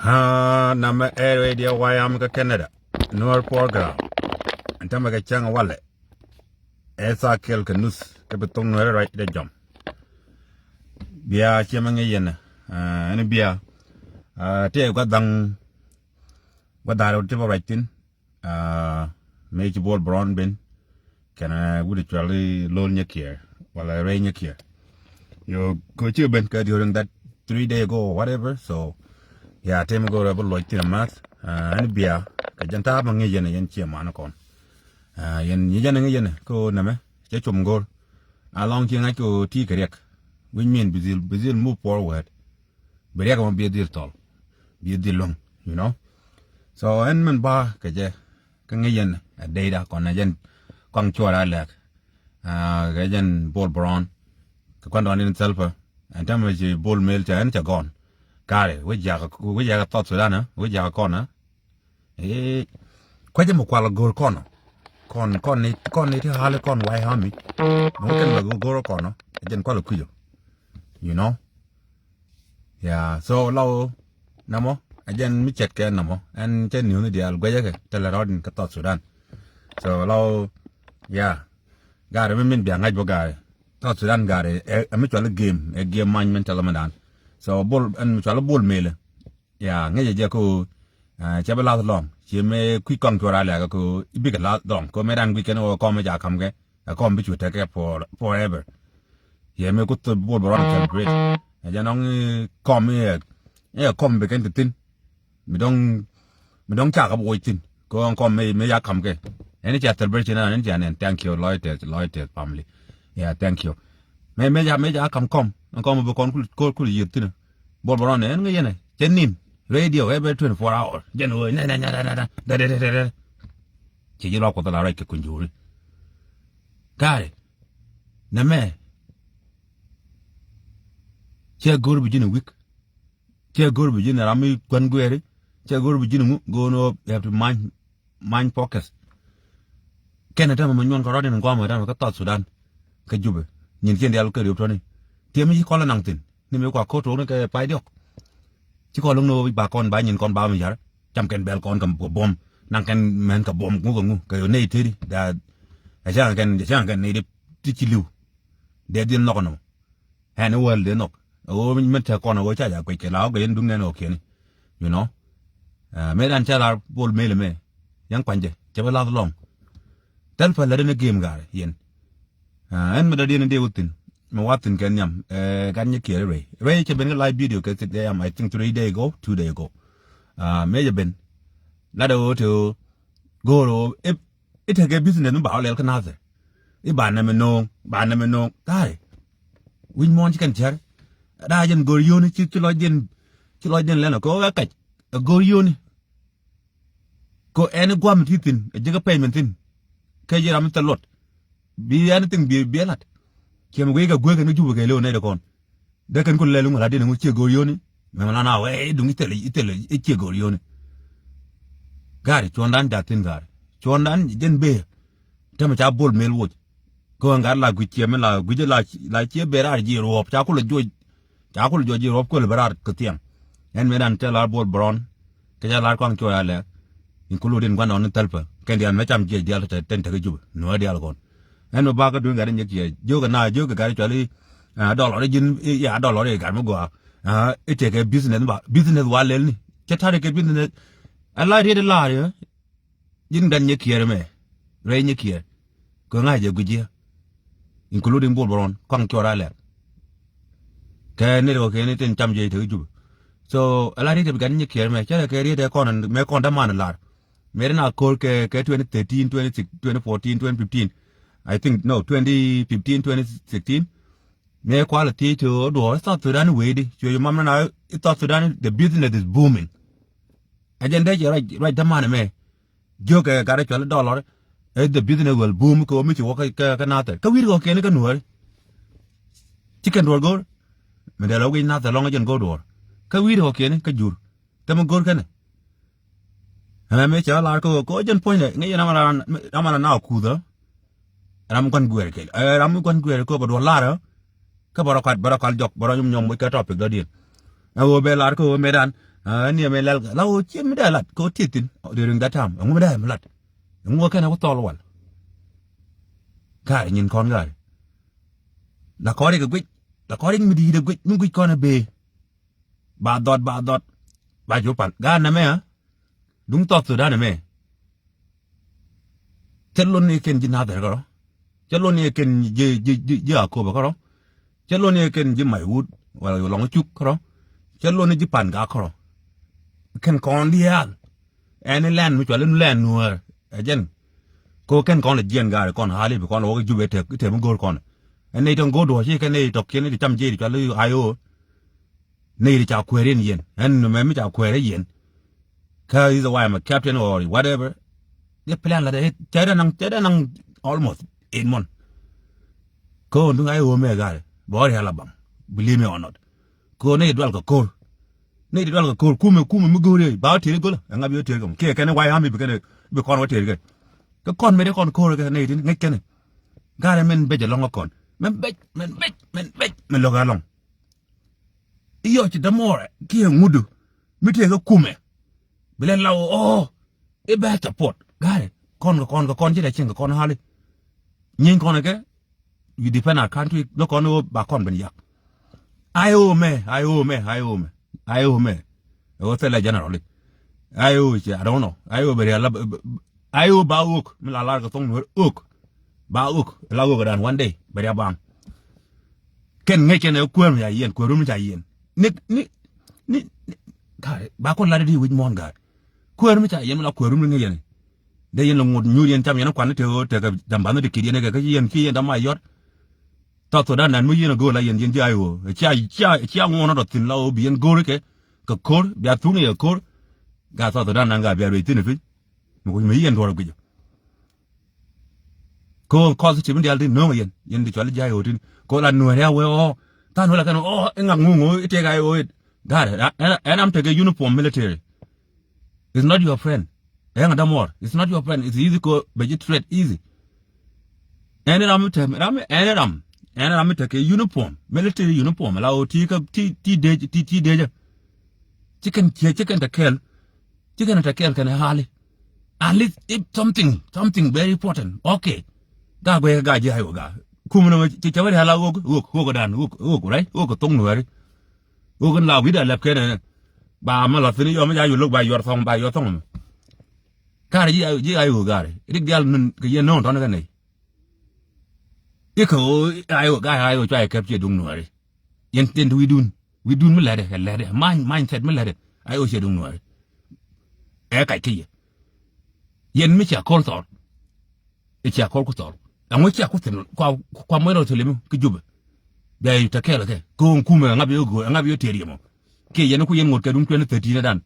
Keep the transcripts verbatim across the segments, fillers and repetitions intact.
Ah, namɛ ɛ radio wayam kä Canada. Nuɔr program. Ɛn tämɛ kɛ cäŋ walɛ. Ɛ thaa kɛl kɛ nuth kɛ bi thoŋ Nuɔr ruac dee jɔm. Bia ciɛ mɛ ŋi̱ yɛn. Ah, ɛn bia. Ah, tëë gua̱th dhaŋ. Gua̱th dhaŋ rɛw ti bä ruac thi̱n. Ah, mëë ci Bol Bron ben kɛnɛ wut cuali Lol Nyakiɛr wala Rɛy Nyakiɛr. Yo, ko ci ben kɛ during that three day ago or whatever. So yeah, tëë mi go̱o̱r ɛ bi luɔc thi̱n amath. Ah, ɛn bia kɛ jɛn ta̱a̱ ma ŋi̱i̱c yɛn, yɛn ciɛ man kɔn. Ah, yɛn nyic jɛn ŋi̱i̱c yɛn ko nɛmɛ cɛ com go̱o̱r. A lɔŋ ci ŋa̱c ko ti kɛ riɛk. Which mean bi dhil, bi dhil move forward. Bi riɛk mɔ bi dhil thɔl, bi dhil luäŋ, you know. So ɛn min ba kɛ jɛ kä ŋi̱i̱c yɛn ɛ dee da kɔn ɛ jɛn kɔaŋ cuɔr a lɛk. Ah, kɛ jɛn Bol Bron kɛ kuan dɔn in Thalpa. Ɛn tämɛ ci Bol Mel cɛ ɛn cɛ gɔn. Kari wä jakä, wä jakä South Sudan, wä jakä kɔn. Eh, kuecä mi kual go̱o̱r kɔn. Kɔn, kɔn ni, kɔn ni ti hali kɔn White Army. Mɛ kɛn mɛ go̱o̱r kɔn. Jɛn kual kui̱cä. You know. Yeah, so law namɔ, a jɛn mi cɛt kɛ namɔ. Ɛn cɛ niw ni dial guecä kɛ tɛlɛ rɔɔd in kä South Sudan. So law, yeah. Gari mi min bia ŋa̱c bä gari. South Sudan gari ɛ mi cual game, ɛ game many min tɛlɛ mi dan. So Bol, ɛn mi cual Bol Mel. Ya ŋäcɛ jɛ ko, ah, cɛ bi lath lɔŋ. Ciɛ mëë kui̱ kɔŋ cuɔr a lɛk ko i̱ bikɛ lath lɔŋ ko mëë dan guic kɛn ɣöö kɔm mi ca ka̱m kɛ. Ɛ kɔm bi cu tekɛ for, forever. Ciɛ mëë ku thop Bol Bron celebrate. Ɛ jɛ nɔŋ i̱ kɔm i̱ ɛ, i̱ ɛ kɔm bi kɛn ti thi̱n. Mi dɔŋ, mi dɔŋ ca kɛ bi woc thi̱n. Ko ɛn kɔm mëë, mëë ya ka̱m kɛ. Ɛn i̱ ca celebration ɛn i̱ ca nɛn. Thank you, Loyteth, Loyteth family. Yeah, thank you. Mëë, mëë ca, mëë ca ka̱m kɔm. Ɛn kɔm bi kɔn kul, kul, kul yiëth thi̱n. Bol Bron ɛn ŋi̱i̱c yɛn ɛ cɛ nin radio every twenty-four hour. Jɛn ɣöö nɛ nɛ nɛ nɛ nɛ nɛ nɛ nɛ nɛ. Ci ji̱ luak Kuoth la ruac kɛ kuny juuri. Kaari nɛmɛ cɛ go̱r bi ji̱n ɛ wik. Cɛ go̱r bi ji̱n ɛ ram mi gua̱n guɛɛri. Cɛ go̱r bi ji̱n ɛ ŋu go̱o̱n ɣöö you have to mind, mind focus. Kɛn ɛ tämɛ mi nyuɔn kɛ rɔ̱t in guamɛ tämɛ kä South Sudan. Kä Jubɛ nyin ciɛn diaal kä riöp tɔ̱ni. Tiɛm mi ci kɔl ɛ naŋ thi̱n. Ni mëë kua ko̱r tuɔɔkni kɛ pay diɔ̱k. Ci kɔn lo̱ŋ ni ɣöö ba kɔn ba nyin kɔn ba mi ya̱r. Cam kɛn bɛl kɔn kɛ buɔ̱m. Naŋ kɛn mɛn kɛ buɔ̱m ŋuk kɛ ŋuk kɛ ɣöö nɛy tëëdi. Ɛ cäŋ kɛn, ɛ cäŋ kɛn nɛy ti ci li̱w. Dee dhil nhɔk nɔmɔ. Ɛn i̱ wäl dee nhɔk. Ɛ ɣöö mi te kɔn ɛ ɣöö ca ja̱ kuec kɛ la ɣɔk kɛ yɛn duŋ nɛn ɣɔkiɛni. You know. Ɛ mëë dan cɛ lar Bol Mel ɛmɛ. Yɛn kuany jɛ cɛ bi lath lɔŋ. Thil pä lät ɛn ɛ game ga̱a̱r yɛn. Ah, ɛn mi dɔ̱diɛn in dee wä thi̱n mi wath thi̱n kɛ nhiam. Eh, gat nyɛ kiɛɛr rɛy rɛy cɛ ben kɛ live video kɛ thi̱n dee am, I think three day ago, two day ago. Ah, mëë cɛ ben lat ɛ ɣöö te ɣöö go̱o̱r ɣöö i̱ tekɛ business mi ba ɣä lɛl kä nathɛ i̱ ba nɛmɛ no̱o̱ŋ, ba nɛmɛ no̱o̱ŋ. Tha̱a̱rɛ wi̱c muɔ̱ɔ̱n ci kɛn cär. Daa jɛn go̱o̱r yio̱o̱ni ci, ci lɔcdiɛn, ci lɔcdiɛn lɛn ɛ kɛ ɣöö ɛ kac ɛ go̱o̱r yio̱o̱ni. Ko ɛn i̱ gua̱a̱m ti thi̱n ɛ ji̱ kä pɛy min thi̱n. Kɛ ji̱ ram mi thil luɔt bi anything bi, bi ɛ la̱t. Ciɛ mi guic kɛ guek kɛn kä Jubɛ kɛ lëë wä nɛy dɛ kɔn. Dee kɛn ku lɛl iŋu la̱t diɛn iŋu ciɛ go̱o̱r yio̱o̱ni. Mɛmɛ lan a wee i̱ duŋ i̱ thil, i̱ thil i̱ ciɛ go̱o̱r yio̱o̱ni. Ga̱a̱ri cuɔ̱ndan ja̱ thi̱n ga̱a̱ri cuɔ̱ndan jɛn bëë. Tämɛ ca Bol Mel woc. Kä ɣän gat la guic ciɛ mi la guic la, la ciɛ bëë raar ji̱ ruɔ̱ɔ̱p ca kulɛ juɔc. Ca kulɛ juɔc ji̱ ruɔ̱ɔ̱p kulɛ bä raar kä thiɛŋ. Ɛn mëë dan cɛ lar Bol Bron. Kɛ cɛ lar kɔaŋ cuɔy a lɛk. Including gua̱n ɔn ni thäl pä kɛn diaal mɛ cam jiɛc diaal tɛ tɛn tekɛ Jubɛ nuɔ̱ɔ̱r diaal kɔn. Ɛn mɛ ba kä duŋ gat in jɛ kiɛ jiök ɛ na jiök ɛ gat in cuali. Dɔlɔr in ji̱n, ya dɔlɔr in gat mi gɔaa. I̱ tekɛ business ba business wa lɛl ni cɛ ta̱rɛ kɛ business. Ɛ la riet in la̱r yɛ. Ji̱n gat nyɛ kiɛɛr mɛ rɛy nyɛ kiɛɛr. Kɛ ŋa̱c jɛ guic ji̱ including Bol Bron kɔaŋ cuɔr a lɛk. Kɛ ni rɛ kɛ ni tin cam jiɛc tekɛ Jubɛ. So a la riet in gat nyɛ kiɛɛr mɛ cɛ rɛ kɛ riet ɛ kɔn mɛ kɔn däman lar. Mëë ri na ko̱r kɛ, kɛ twenty thirteen, twenty six, twenty fourteen, twenty fifteen. I think, no, twenty fifteen, twenty sixteen. Mëë kualɛ thiec ti ɣöö duɔ̱ɔ̱r i̱ South Sudan i̱ wee di cuɛ yɛ mam ni na i̱ South Sudan i̱ the business is booming. Ɛ jɛn dee cɛ ruac, ruac däman ɛmɛ. Jiök kɛ gat rɛ cuali dɔlɔr i̱ the business will boom kɛ ɣöö mi ci wä kä, kä, kä nathɛ kä wi̱i̱ kɔkiɛn kä nuääri. Ci kɛn duɔ̱ɔ̱r go̱o̱r mi dee lɔ wi̱c nathɛ lɔŋ ɛ jɛn go̱o̱r duɔ̱ɔ̱r kä wi̱i̱ kɔkiɛn kä jur. Thɛmɛ go̱o̱r kɛnɛ. Ɛmɛ mëë cɛ ɣä lar kä ɣöö kɛ ɣöö jɛn puɔ̱nydɛ ŋäc yɛn aman ana kuthä. Ram gua̱n guɛɛr kɛl ɛ ram gua̱n guɛɛr kɛ ɣöö bɛ duɔ̱ɔ̱r lar ɛ. Kä bɛ rɔ kat, bɛ rɔ kal jɔk, bɛ rɔ nyɔm nyɔm moc kɛ topic dɔ̱diɛn. Ɛ ɣöö bɛ lar kä ɣöö mëë dan Ɛ ni ɛmɛ lɛl la ɣöö ciɛ mi dee lat kɛ ɣöö ti thi̱n during that time. Ɛŋu mi dee mi lat? Ɛŋu ɣöö kɛn ɛ ku thɔl wal? Gaari nyin kɔn gaari. La kɔn rik ɛ guic, la kɔn rik mi di̱i̱t ɛ guic, mi guic kɔn ɛ bee. Ba dhɔt, ba dhɔt, ba cu pal. Gaari nɛmɛ ɛ duŋ South Sudan ɛmɛ. Cä lon ni kɛn ji̱ Nathɛr kärɔ. Cä lon ni kɛn ji̱, ji̱, ji̱, ji̱ Akoba kärɔ. Cä lon ni kɛn ji̱ Maiwut wala Lɔŋ Cuk kärɔ. Cä lon ni ji̱ Pangak kärɔ. Kɛn kɔn diaal. Ɛn ni lɛn mi cual in lɛn Nuäär. Ɛ jɛn. Ko kɛn kɔn lɛ jiɛn gaari kɔn hali bi kɔn lɛ wä kä Jubɛ tɛk, tɛk mi go̱o̱r kɔn. Ɛn ni tɔŋ go̱o̱r duɔ̱ɔ̱c ci kɛn ni tɔk kiɛn ni ti cam jiɛc ti cual in I O. Nɛy ti ca kueer in yɛn. Ɛn mɛ mi ca kueer in yɛn. Kä either why I'm a captain or whatever. Dee plan la dee cɛ dee naŋ, cɛ dee naŋ almost eight month. Kä ɣän duŋ I O mɛ gal bɛ ɣɔr yɛl a baŋ. Believe me or not. Kä ɣän nɛy dual kɛ ko̱r. Nɛy ti dual kɛ ko̱r kumɛ, kumɛ mi go̱o̱r yɛ ba ɣä tiɛɛr i̱ go̱lä. Ɛŋa bi ɣä tiɛɛr kɛ mɔ kiɛ kɛn i̱ way ami bi kɛn i̱ bi kɔn wä tiɛɛr kɛ. Kä kɔn mɛ dee kɔn ko̱r kɛ nɛy ti ŋäc kɛn i̱. Galɛ mɛn bec ɛlɔ̱ŋ kä kɔn. Mɛn bec, mɛn bec, mɛn bec, mɛn lo̱k ɛlɔ̱ŋ. I̱ yɔc ci dämɔɔrɛ kiɛ ŋudu mi tëëk kä kumɛ. Bi lɛ law ɣöö i̱ bɛ support. Ga̱rɛ kɔn kɛ kɔn kɛ kɔn ci dee cieŋ kɛ kɔn hali. Nyieeny kɔn kɛ, we defend our country, dee kɔn ɣöö ba kɔn ben yak. I O mɛ, I O mɛ, I O mɛ, I O mɛ. Ɛ ɣöö thilɛ general i̱ I O ci, I don't know. I O bɛ rial la, I O ba ɣök mi la lar kɛ thoŋ Nuɛr ɣök. Ba ɣök la ɣök dan one day bɛ rial baŋ. Kɛn ŋäc kɛn ɛ kuäär mi ca yiɛn, kuäär run mi ca yiɛn. Ni, ni, ni, ni, ga̱rɛ ba kɔn lat di wi̱c muɔ̱ɔ̱n ga̱rɛ. Kuäär mi ca yiɛn mi la kuäär run mi ŋäc yɛn. Dee yɛn lɛ ŋot nyuur yɛn cam yɛn kuan ni te ɣöö tekɛ jambath ni ti ki̱t yɛn kɛ kä ci yɛn, ci yɛn dam a yɔt. South Sudan dan mi yɛn a go̱o̱r la yɛn, yɛn ji̱ I O. Cia, cia, cia ŋuɔ̱n rɔ thi̱n la ɣöö bi yɛn go̱o̱r kɛ, kɛ ko̱r, bia thuŋ yɛ ko̱r. Gaa South Sudan dan gaa bia ruec thi̱n ɛ piny. Mi kuc mi yɛn duɔ̱ɔ̱r ɛ guic. Ko kɔth ti mi diaal ti no̱o̱ŋ yɛn, yɛn ti cual ji̱ I O tin. Ko la Nuɛɛri a wee ɔ, than wee la kɛn ɔ, iŋak ŋuŋ ɔ, itek I O it. Ga̱rɛ, ɛn, ɛn am tekɛ uniform military. It's not your friend. Ɛŋ dämuɔr. It's not your friend. It's easy ko bɛ ji̱ threat easy. Ɛn ram mi te, ram, ɛn ram, ɛn ram mi tekɛ uniform, military uniform. La ɣöö ti kä, ti, ti dec, ti, ti dec. Ci kɛn ciɛ, ci kɛn te kɛɛl. Ci kɛn te kɛɛl kɛn hali. At least if something, something very important. Okay. Gaa guɛ gaa ji̱ I O gaa. Kum ni mɛ ci cɛ wä rial a ɣök, ɣök, ɣök dan, ɣök, ɣök, right? Ɣök thoŋ Nuɛɛri. Ɣök in la wi̱cdɛ lɛp kɛn ɛn. Ba mɛ la thi̱n yɔm ja yol lo̱k ba yuɔr thɔŋ, ba yuɔr thɔŋ mɛ. Ka̱rɛ ji̱ I O, ji̱ I O ga̱rɛ. Rik diaal min kɛ yɛn no̱o̱ŋ tɔ̱n kɛ nɛy. I̱ kɛ ɣöö I O ga̱rɛ, I O cua yɛ kɛp ciɛ duŋ Nuɛɛri. Yɛn tin ti wi̱dun. Wi̱dun mi lɛtdɛ, ɛ lɛtdɛ. Mind, mindset mi lɛtdɛ. I O ciɛ duŋ Nuɛɛri. Ɛ kac kä yɛ. Yɛn mi cia ko̱l thɔɔr. I̱ cia ko̱r ku thɔɔr. Ɛŋu cia ku thi̱n kua, kua muɛn rɔ thil i̱ mi ki Jubɛ. Bia i̱ te kɛɛl kɛ. Ko̱o̱ŋ kumɛ ɛŋa bi ɣä go̱o̱r, ɛŋa bi ɣä tëër yɛ mɔ. Kiɛ yɛn ku yɛn ŋot kɛ duŋ twenty thirteen dan.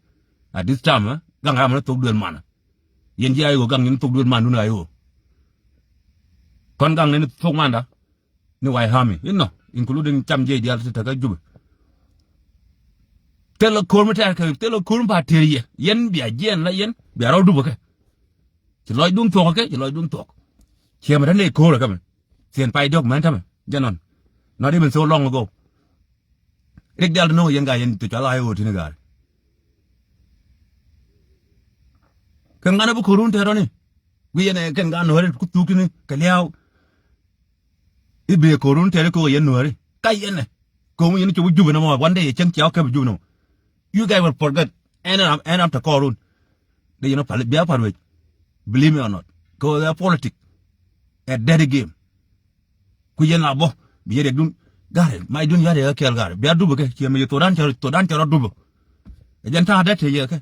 At this time, eh, gaŋ ram ni thok duel manä. Yɛn ji̱ I O gaŋ yɛn thok duel mandun I O. Kɔn gaŋ ni thok manda. Ni White Army inɔ, including cam jiɛc diaal ti te kä Jubɛ. Thilɛ ko̱r mi tɛɛr kɛ, thilɛ ko̱r mi pa tëër yɛ. Yɛn bia jiɛn la yɛn bia rɔɔdun bä kɛ. Ci lɔcdun thuɔ̱k kɛ, ci lɔcdun thuɔ̱k. Ciɛ mɛ te nɛy ko̱r ɛ kä mɛ. Thieen pay diɔ̱k mɛn tämɛ jɛ nɔn. Not even so long ago. Rik diaal ti no̱o̱ŋ yɛn gaa yɛn ti cɔal a I O tini gaari. Kɛ ŋanɛ bi ko̱run tɛɛr rɔni. Wi̱i̱ yɛn ɛ kɛn gaa Nuääri ku thuk tini kɛ lia̱a̱w. I̱ bëë ko̱run tɛɛr i̱ ko̱k yɛn Nuääri ka yɛn ɛ. Ko̱ŋ yɛn i̱ cop i̱ Jubɛ nɔmɔ, one day yɛ cäŋ ciaw kɛp i̱ Jubɛ nɔmɔ. You guys will forget. Ɛn ram, ɛn ram te kɔɔrun. Dee yɛn ɔ pal, bia pal wec. Believe me or not. Kɛ ɣöö ɛ politic. Ɛ dirty game. Ku yɛn a bɔ bi yɛ riɛkdun. Ga̱rɛ mac dun ya̱r yɛ kɛ kɛɛl ga̱rɛ bia dupä kɛ ciɛ mi yɛ thodan cɛ, thodan cɛ rɔ dupä. Ɛ jɛn ta̱a̱ dee te yɛ kɛ.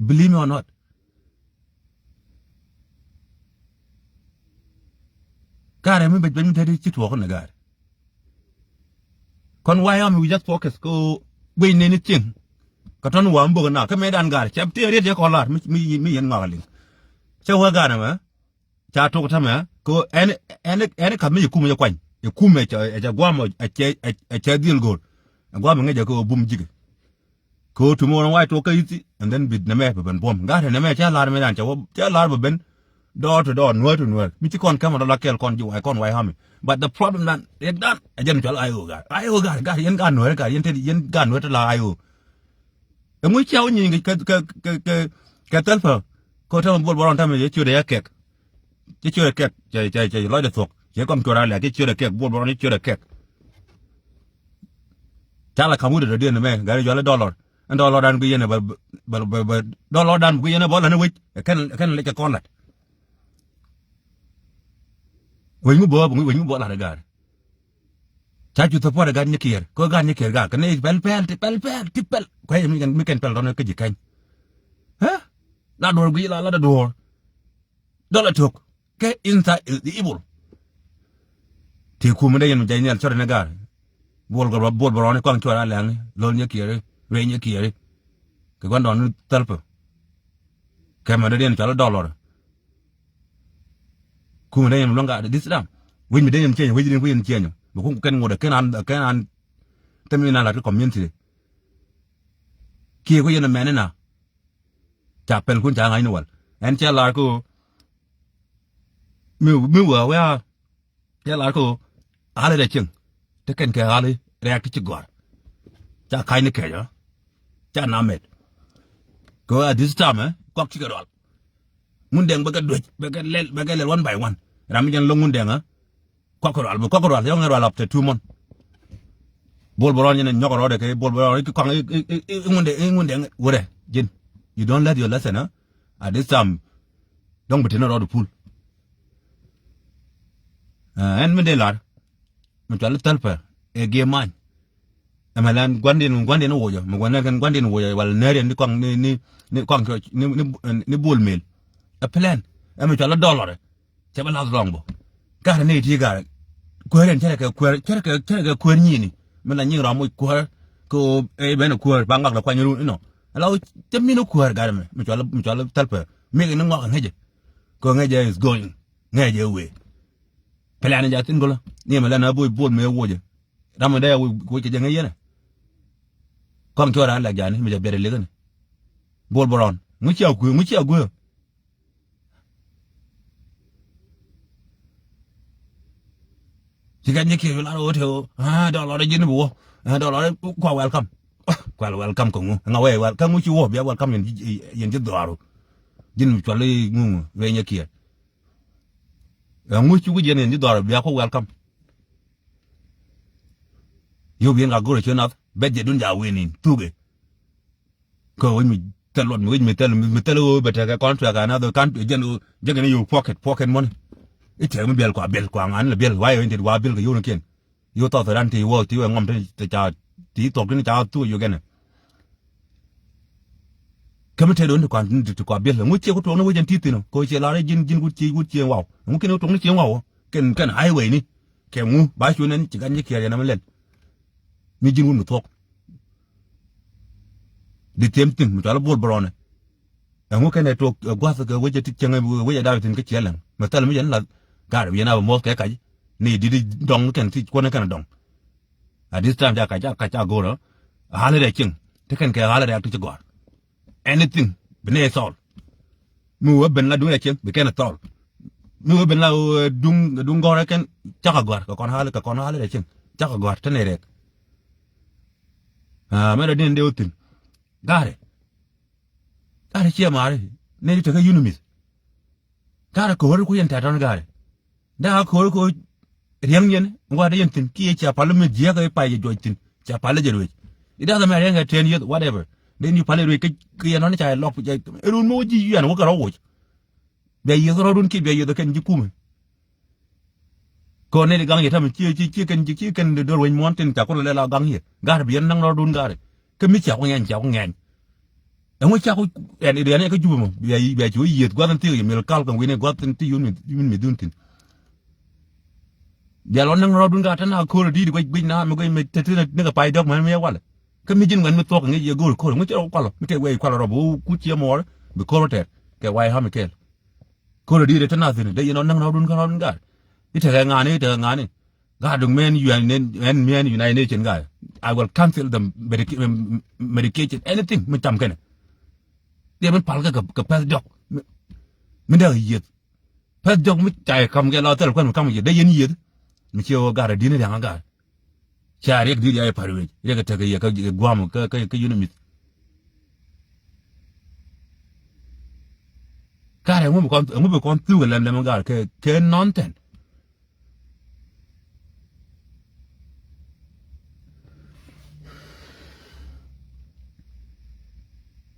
Believe me or not. Ga̱rɛ mi bec bec mi te di ci tuɔɔk ni ga̱rɛ. Kɔn wayɔ mi wi̱c a focus ko guic neni thieŋ. Kä tɔn wa mi bok na kä mëë dan ga̱rɛ cɛ ti riet yɛ kɔn lar mi, mi, mi yɛn ŋɔak liŋ. Cɛ wä ga̱rɛ mɛ. Ca tok tämɛ ko ɛn, ɛn, ɛn ka̱m mi yɛ kumɛ yɛ kuany. Yɛ kumɛ cɛ, cɛ guam ɛ cɛ, ɛ cɛ dhil go̱o̱r. Ɛ guam ɛ ŋäcɛ ko bum jikɛ. Ko tumɛ wä wa̱c tok kä i̱thi and then bi nɛmɛ bɛ ben buɔ̱m. Gat nɛmɛ cɛ lar mi dan cɛ wä cɛ lar bɛ ben. Door to door, Nuäär to Nuäär. Mi ci kɔn kämɛ dɔla kɛɛl kɔn ji̱ wa̱c kɔn wa̱c hami. But the problem dan riɛk dan ɛ jɛn cɔl I O gat. I O gat, gat yɛn gat Nuäär gat yɛn te yɛn gat Nuäär te la I O. Ɛŋu cia wä nyieny kɛ, kɛ, kɛ, kɛ, kɛ thɛlpä. Kɛ tämɛ Bol Bɔrɔn tämɛ cɛ ciötdɛ cɛ kɛk. Cɛ ciötdɛ kɛk, cɛ, cɛ, cɛ lɔcdɛ thuɔ̱k. Cɛ kɔm cuɔr alɛ, cɛ ciötdɛ kɛk, Bol Bɔrɔn cɛ ciötdɛ kɛk. Ca la ka̱m wi̱cdɛ dɔ̱diɛn mɛ, gari juali dollar. Ɛn dollar dan bi yɛn ɛ bä, bä, bä, bä, dollar dan bi yɛn ɛ bä la ni wec. Ɛ kɛn, ɛ kɛn lɛ cɛ kɔn lat. Wec mi bä, wec mi bä lat ɛ gari. Ca cu support ɛ gat nyi kiɛr. Kɛ gat nyi kiɛr gat. Kɛ ni pɛl pɛl ti pɛl pɛl ti pɛl. Kuɛ mi kɛn, mi kɛn pɛl dɔn kä ji̱ kɛny. Hä? La duɔr gui la la duɔr. Dɔl a tok. Kɛ inside is the evil. Ti kum dee yɛn mi jay niɛl cɔrɛ ni gar. Bol gɔr ba bol bɔrɔni kɔŋ cuɔr a lɛŋ. Lol nyi kiɛri. Rɛy nyi kiɛri. Kɛ guan dɔn ni thɛlpä. Kɛ mɛ dee yɛn cual a dɔlɔr. Kum dee yɛn mi luɔŋ ka this time. Wi̱c mi dee yɛn cieny, wi̱c dee yɛn cieny. Bi kum kɛn ŋot a kɛn an, kɛn an. Tɛm in a lat kä community. Kiɛ ku yɛn a mɛn ina. Ca pɛl kun ca ŋa̱cni wal. Ɛn cɛ lar ko mi, mi wä wä cɛ lar ko ɣali rɛ cieŋ. Te kɛn kɛ ɣali rɛɛk ti ci gɔ̱a̱r. Ca ka̱cni kɛc ɔ. Ca na mɛt. Ko at this time ɛ kuak cikɛ rual. Ŋundɛŋ bɛ kɛ duec bɛ kɛ lɛl bɛ kɛ lɛl one by one. Ram mi jɛn lo̱ŋ ŋundɛŋ ɛ. Kɔk rual, bi kɔk rual, yɔŋ rual up to two month. Bol bɔrɔn yɛn nyɔk rɔɔdɛ kɛ bol bɔrɔn ki kɔŋ i, i, i, i ŋundɛ, i ŋundɛ wurɛ, jin. You don't learn your lesson, huh? At this time, dɔŋ bi tini rɔɔd pul. Ɛn mi dee lar, mi cual thɛlpɛ, ɛ giɛ many. Ɛmɛ lɛn guandin, guandin wocɛ, mi guandin kɛn guandin wocɛ, wal nɛriɛn ni kɔŋ, ni, ni, ni kɔŋ, ni, ni, ni bol mel. Ɛ plan, ɛmɛ cual dɔlɔrɛ. Cɛ bä lath rɔŋ bä. Garɛ ni ti garɛ. Kuäär ɛn cɛ rɛ kɛ kuäär, cɛ rɛ kɛ, cɛ rɛ kɛ kuäär nyini. Mi la nyiŋ rɔm wi̱c kuäär. Kɛ ɣöö ɛ ben kuäär ba ŋak lɛ kuany run inɔ. Ala ɣöö cɛ min kuäär garɛ mɛ. Mi cual, mi cual thɛlpɛ. Mi kɛ ni ŋɔak ŋäcɛ. Kɛ ŋäcɛ is going. Ŋäcɛ wee. Pɛlɛn ja thin gölä. Ni mɛ lɛn a boy bol mɛ wocɛ. Ram mi dee wocɛ jɛ ŋäc yɛnɛ. Kɔŋ cuɔr a lɛk jani mi jɛ bɛr ɛ likɛni. Bol bɛ rɔn. Ŋuci a guɛ, ŋuci a guɛ. Ci kɛ nyi kiɛ lar wä te wä. Ah, dɔlɔr ji̱n bi wä. Ah, dɔlɔr kua welcome. Kua welcome kɛ ŋu. Ŋa wee wel, kɛ ŋu ci wä bia welcome yɛn ji̱, yɛn ji̱ dhɔaru. Ji̱n mi cual i̱ ŋu ŋu, wee nyɛ kiɛ. Ɛ ŋu ci wä jiɛn yɛn ji̱ dhɔaru bia kua welcome. Yio̱w bi yɛn ka go̱r ɛ ciö nath, bɛt jɛ dun ja wee nin, thuk ɛ. Kä wec mi thil luɔt mi wec mi thil mi thil ɣöö bɛ tekɛ contract another country jɛn ɣöö jɛn kɛn yio̱w pocket pocket money. I̱ tɛk mi biɛl kua biɛl kua ŋa̱n lɛ biɛl wayɛ wec in tit wa biɛl kɛ yio̱w ni kiɛn. Yio̱w South Sudan ti wä ti wɛ ŋɔm ti ca ti thuɔk ti ni ca thuk ɛ yio̱w kɛnɛ. Kä mi tɛt ɣöö ni ti kua ti kua biɛl ŋu ciɛ ku tuɔk ni wec ɛn ti thin ɔ kɛ ɣöö ciɛ lar ji̱n ji̱n wut ciɛ wut ciɛ waw ŋu kɛn ɣöö tuɔk ni ciɛ waw ɔ kɛn kɛn highway ni. Kɛ ŋu ba cu nɛn ci gat nyi kiɛɛr yɛn ɛmɛ lɛl. Mi ji̱n wun mi thuɔ̱k. The same thing mi cɔal i̱ bol bɛ rɔnɛ. Ɛŋu kɛnɛ tuɔk ɛ gua̱th kɛ wecɛ ti cieŋ wecɛ da̱a̱p ithin kä ciɛ lɛŋ mɛ thɛl mi yɛn lath. Ga̱r bi yɛn a bɛ muɔth kɛ kac ni di̱t i̱ dɔŋ kɛn ti kuɔn kɛn dɔŋ. At this time ca kac ca kac ca go̱rä. Ɣa̱l irɛ cieŋ ti kɛn kɛ ɣa̱l irɛ ak ti ci gɔ̱a̱r. Anything bi nɛ thɔl. Mi wee ben la duŋ rɛ cieŋ bi kɛn thɔl. Mi wee ben la duŋ duŋ gɔrɛ kɛn cakɛ gɔ̱a̱r kɛ kɔn hali kɛ kɔn hali rɛ cieŋ cakɛ gɔ̱a̱r te nɛ rɛk. Mɛ rɛ din dee wä thin. Garɛ garɛ ciɛ maari nɛ di tekɛ yunimith. Garɛ ko̱o̱ri ku yɛn tɛ̈tɔ̱n garɛ. Dee a ko̱o̱ri ko̱o̱ri riäŋ yɛn ŋua̱t yɛn thi̱n kiɛ cia pal mi jiääk ɛ pay jɛ juɔc thi̱n cia pal jɛ ruëc. It doesn't matter yɛn kɛ ten years whatever. Dee ni pal ruëc kä yɛn nɔn ca lɔk ɛ run mi wä ji̱ yɛn wä kɛ rɔ woc. Bia yieth rɔɔdun kiɛ bia yieth kɛn ji̱ kumɛ. Kɔn nɛy ti gaŋ yɛ tämɛ ci ci ci kɛn ci kɛn dee dɔr wec muɔ̱ɔ̱n tin ca kulɛ lɛ la gaŋ yɛ ga̱r bi yɛn naŋ rɔɔdun ga̱r. Kä mi cia ku ŋɛny cia ku ŋɛny. Ɛŋu cia ku ɛn idian yɛ kä jupɛ mɔ bia bia ci wä yieth gua̱th in thik yɛ mil kal kɛn wi̱n ɛ gua̱th in ti yun mi yun mi dhun thin. Bia lɔ naŋ rɔɔdun ga̱r te na ko̱r di̱i̱t guec guec na mi guec mi te ti ni kɛ pay dɔk mɛn mi yɛ walɛ. Kä mi ji̱n ŋuɛn mi thuɔ̱k ŋi̱c yɛ go̱o̱r ko̱r ŋui̱c cɛ rɔ kualɔ mi tëë wee kualɔ rɔ bi wä kut cië muɔɔr bi ko̱r wä tɛɛr kɛ way hami kɛɛl. Ko̱r a di̱i̱t ɛ te nath thi̱n dee yɛn ɔ näŋ rɔɔdun kä rɔɔdun gaat. I̱ tekɛ ŋa̱a̱ni i̱ tekɛ ŋa̱a̱ni. Gaat duŋ mɛn UN ɛn mɛn United Nation gaat. I will cancel the medication anything mi cam kɛnɛ. Diɛ min pal kɛ kɛ pɛth diɔk. Mi dee yieth. Pɛth jɔk mi ca yɛ kam kɛ la thil kuan mi kam yɛ dee yɛn yieth. Mi ciɛ wä gar a di̱n riaŋ a gar. Ca riɛk di̱t ya yɛ par wec riɛk a tek yɛ kä guam kä kä kä yun a mith. Ɛŋu bi kɔn, ɛŋu bi kɔn thuk ɛ lɛm lɛm ɛ gat kɛ, kɛ nonsense.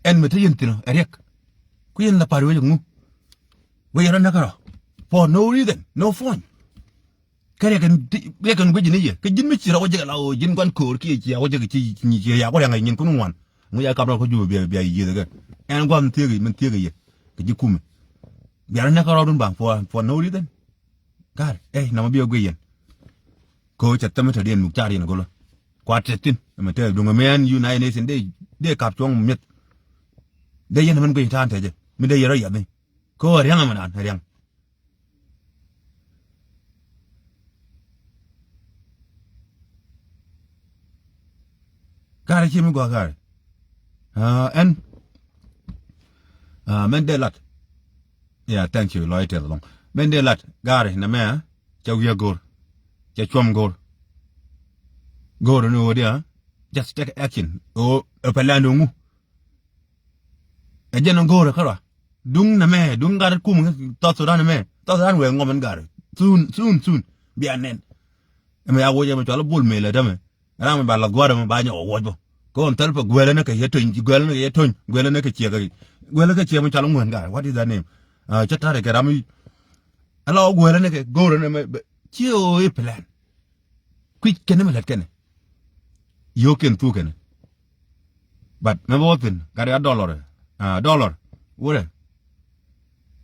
Ɛn mi te yɛn thi̱n ɛ riɛk. Ku yɛn la pa̱r wec ɛŋu? Wec yɛn rɔ näk kärɔ̱ for no reason, no point. Kä riɛk kɛn, riɛk kɛn guic ni yɛ. Kä ji̱n mi ci rɔ wä jek la ɣöö ji̱n gua̱n köör kiɛ cia wä jek ci, ci, ci ya wä riaŋ ɛ nyin kun ŋuan. Ŋu ya kap rɔ kä Jubɛ bia, bia yieth kɛ. Ɛn gua̱n thiek i̱, min thiek i̱ yɛ. Kɛ ji̱ kumɛ. Bia rɔ näk kärɔ̱dun baŋ for, for no reason. Gat, ɛ, namɔ bi ɛ guic yɛn. Kɛ ɣöö cɛ thämɛ te diɛn muk car yɛn ɛ go̱lä. Kua tɛth thi̱n, ɛmɛ te duŋ ɛmɛ ɛn United Nation dee, dee kap cuɔ̱ŋ mi̱eth. Dee yɛn ɛmɛn guic ta̱a̱n tɛcɛ. Mi dee yɛn rɔ yath ni. Kɛ ɣöö riaŋ ɛmɛ naan, riaŋ. Gaari ci mi gɔaa gaari. Ah, ɛn. Ah, mɛn dee lat. Yeah, thank you. Lɔc tɛth lɔŋ. Mɛn dee lat gaari nɛ mɛ, ah, cɛ wiɛ go̱r. Cɛ cuɔm go̱r. Go̱r ni ɣöö dia, ah, just take action. Ɣöö ɛ pɛ lɛn duŋ ŋu. Ɛ jɛn ŋo̱o̱rɛ kärɔa. Duŋ nɛmɛ, duŋ gat kum South Sudan nɛmɛ. South Sudan wee ŋɔm ɛn gat. Soon, soon, soon. Bia nɛn. Ɛmɛ ya woc ɛmɛ cɔal Bol Mel ɛ tämɛ. Ram mi ba lath gua̱a̱r ɛmɛ ba nyɔk ɛ woc bä. Kɛ ɣän thäl pɛ guɛlä ni kɛ yɛ töny, guɛlä ni kɛ yɛ töny, guɛlä ni kɛ ciɛk. Guɛlä kɛ ciɛk mi cɔal ŋuɛn gat. What is that name? Ah, cä ta̱rɛ kɛ ram mi. Ala wä guɛlä ni kɛ go̱o̱rä ni mɛ. Ci ɣöö i̱ plan. Kui̱c kɛn mi lät kɛn. Yio̱o̱kiɛn thuk kɛn. But mɛ bä wä thi̱n gat ya dollar. Ah, dollar. Wurɛ.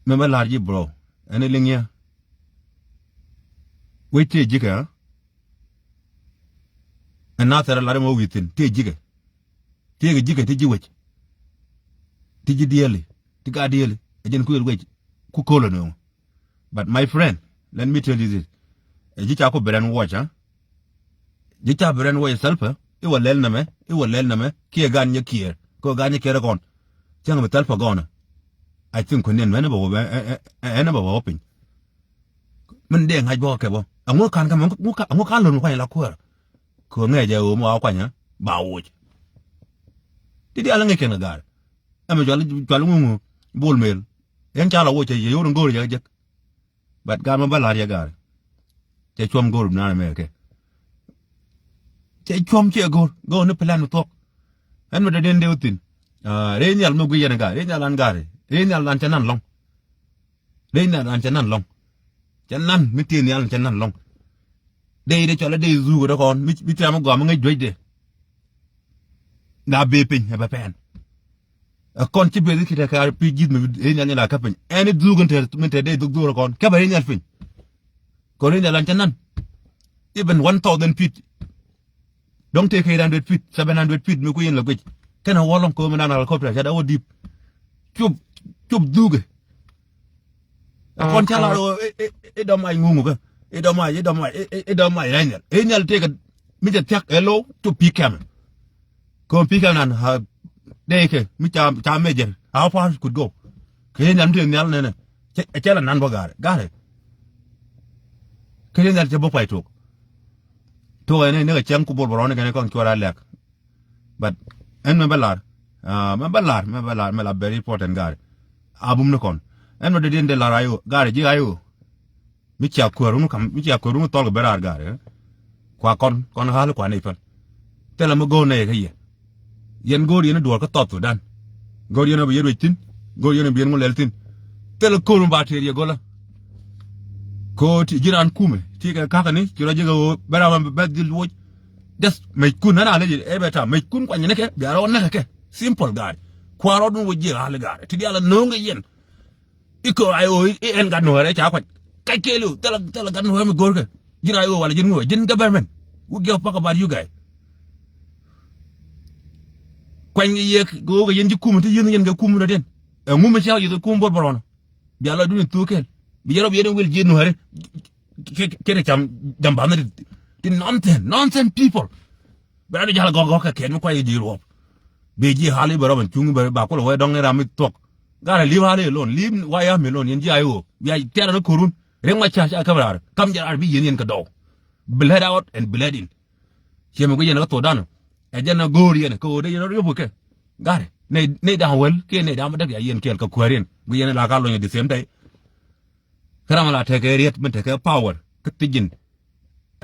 Mɛ bä la̱r ji̱ bro. Ɛn ɛ liŋ yɛ. Wec tëë ji̱kɛ, ah? Ɛn Nathɛr ɛ la̱r ɛmɛ wä wi̱i̱ thi̱n tëë ji̱kɛ. Tëëkɛ ji̱kɛ ti ji̱ wec. Ti ji̱ diɛɛli. Ti gat diɛɛli. Ɛ jɛn kuël wec. Ku ko̱l ɛ nööŋ. But my friend, let me tell you this. Ɛ ji̱ ca ku bɛ rɛn watch, ah? Ji̱ ca bi rɛn wä i̱ Salva, i̱ wä lɛl nɛmɛ, i̱ wä lɛl nɛmɛ, kiɛ gan nyɛ kiɛɛr, kɛ ɣöö gan nyɛ kiɛɛr ɛ kɔn. Cäŋ bi Salva gɔɔnä. I think kuäär ni ɛn mɛn ɛ bä wä, ɛ, ɛ, ɛ, ɛn ɛ bä wä piny. Min dee ŋa̱c bä kɛ bä. Ɛŋu ka̱n kɛ mɛ, ɛŋu ka̱n, ɛŋu ka̱n lon mi kuany la kuäär. Kɛ ɣöö ŋɛɛc ɛ ɣöö mi wa kuany ɛ, ba woc. Ti diaal ŋäc kɛn kɛ ga̱a̱r. Ɛmɛ cual, cual ŋuŋu Bol Mel. Ɛn ca la woc ɛ yɛ, yɛ wä ni go̱o̱r jɛ jek. But gaat mɛ bä la̱r yɛ gaari. Cɛ cuɔ̱m go̱o̱r bi naan ɛmɛ kɛ. Cɛ cuɔ̱m ciɛ go̱o̱r, go̱o̱r ni plan bi thuɔ̱k. Ɛn mi dee den dee wä thi̱n. Ah, rɛy nhial mi guic yɛn gaari, rɛy nhial an gaari, rɛy nhial an cɛ nan lɔ̱ŋ. Rɛy nhial an cɛ nan lɔ̱ŋ. Cɛ nan mi tëë nhial cɛ nan lɔ̱ŋ. Dee dee cɔl dee dhuk dee kɔn, mi, mi tɛm gɔam mi ŋäc duecdɛ. Na bee piny ɛ bɛ pɛn. Ɛ kɔn ci beth i̱ ki tɛ kɛ ar pi ji̱th mi ri nhial nyɛ la kä piny. Ɛn i̱ dhuk in te, min te dee dhuk dhuk rɔ kɔn. Kɛ bɛ ri nhial piny. Kɔn ri nhial an cɛ nan. Even one thousand feet. Dɔ̱ŋ tëë kɛ eight hundred feet, seven hundred feet mi ku yin la guic. Kɛn ɛ wä lɔŋ ko̱o̱m in an helicopter cɛ da wä di̱p. Cup, cup dhukɛ. Ɛ kɔn ca lar ɣöö i̱, i̱, i̱ dɔ̱m mac ŋuŋu kä. I̱ dɔ̱m mac, i̱ dɔ̱m mac, i̱, i̱, i̱ dɔ̱m mac rɛy nhial. I̱ nhial tëëkɛ mi cɛ thia̱k ɛ lo̱w cu pi̱i̱ kɛmɛ. Kɛ ɣöö pi̱i̱ kɛmɛ nan ha dee kɛ mi ca, ca mecɛr. How far could go? Kɛ i̱ nhial mi tëë nhial nɛnɛ. Cɛ, cɛ la nan bä ga̱rɛ, ga̱rɛ. Kɛ i̱ nhial cɛ bä pay tuɔk. Tuɔk ɛn ni kɛ cäŋ ku bol bä rɔ̱n kɛn kɔn cuɔr a lɛk. But ɛn mɛ bä lar, ah, mɛ bä lar, mɛ bä lar, mɛ la very important gaari. A bum ni kɔn. Ɛn mɛ dee diɛn dee lar ayo, gaari ji̱ ayo. Mi cia kuäär wun kam, mi cia kuäär wun thɔl kɛ ben raar gaari, eh? Kua kɔn, kɔn ɣa̱l kua nɛy päl. Thilɛ mi go̱o̱r nɛy kä yɛ. Yɛn go̱o̱r yɛn i̱ duɔ̱ɔ̱r kä South Sudan. Go̱o̱r yɛn ɛ bi yɛn ruec thi̱n. Go̱o̱r yɛn ɛ bi yɛn ŋu lɛl thi̱n. Thilɛ ko̱r mi ba tëër yɛ go̱lä. Ko̱o̱r ti ji̱ raan kumɛ. Ti kɛ ka̱käni, ci rɔ ji̱ kɛ ɣöö ben ram bɛ dhil woc. Just mec kun nana lec ɛ bɛ tam mec kun kuany nikɛ bia rɔ näk kɛ simple gaari. Kua rɔɔdun wä jiɛ ɣa̱l gaari ti diaal a no̱o̱ŋ kɛ yɛn. I̱ kɛ ay ɣöö i̱ ɛn gat nuɔ̱ɔ̱rɛ ca kuany kac kɛɛliw thilɛ thilɛ gat nuɔ̱ɔ̱rɛ mi go̱o̱rkɛ. Ji̱n ay ɣöö wala ji̱n ŋuɔ ji̱n government. Who give a fuck about you guys? Kuany kɛ yɛ kɛ ɣöö kɛ yɛn ji̱ kum ti yi̱n yɛn kɛ kum rɔ̱diɛn. Ɛŋu mi ca yi̱th kum bot bɔrɔnɔ. Bia lɔ duni thuk kɛl bi yɛrɔ bi yɛn wil ji̱ nuɔ̱ɔ̱rɛ. Kɛ kɛ cam jam ba̱nh ti nonsense nonsense people. Bɛ rat jal gɔk gɔk kɛ kɛn mi kuay ji̱ ruɔp. Bi ji̱ hali bɛ rɔm cuŋ bɛ ba kulɛ wɛ dɔŋ ni ram mi thuɔk. Garɛ li̱w hali lon li̱w waya mi lon yɛn ji̱ ayo bia tiara ni korun. Riŋ ma ca ca käm rar kam jɛ rar bi yɛn yɛn kɛ dɔw. Bled out and bled in. Ciɛ mi ku yɛn kä thuɔk dan. Ɛ jɛn a go̱o̱r yɛn kɛ ɣöö dee yɛn rɔ riöp kɛ. Garɛ. Nɛy, nɛy da̱ŋ wäl kiɛ nɛy da̱ŋ bädäk ya yɛn kɛɛl kɛ kuääriɛn. Guic yɛn la ka lony the same time. Kä ram la tekɛ riet min tekɛ power kä thiec ji̱n.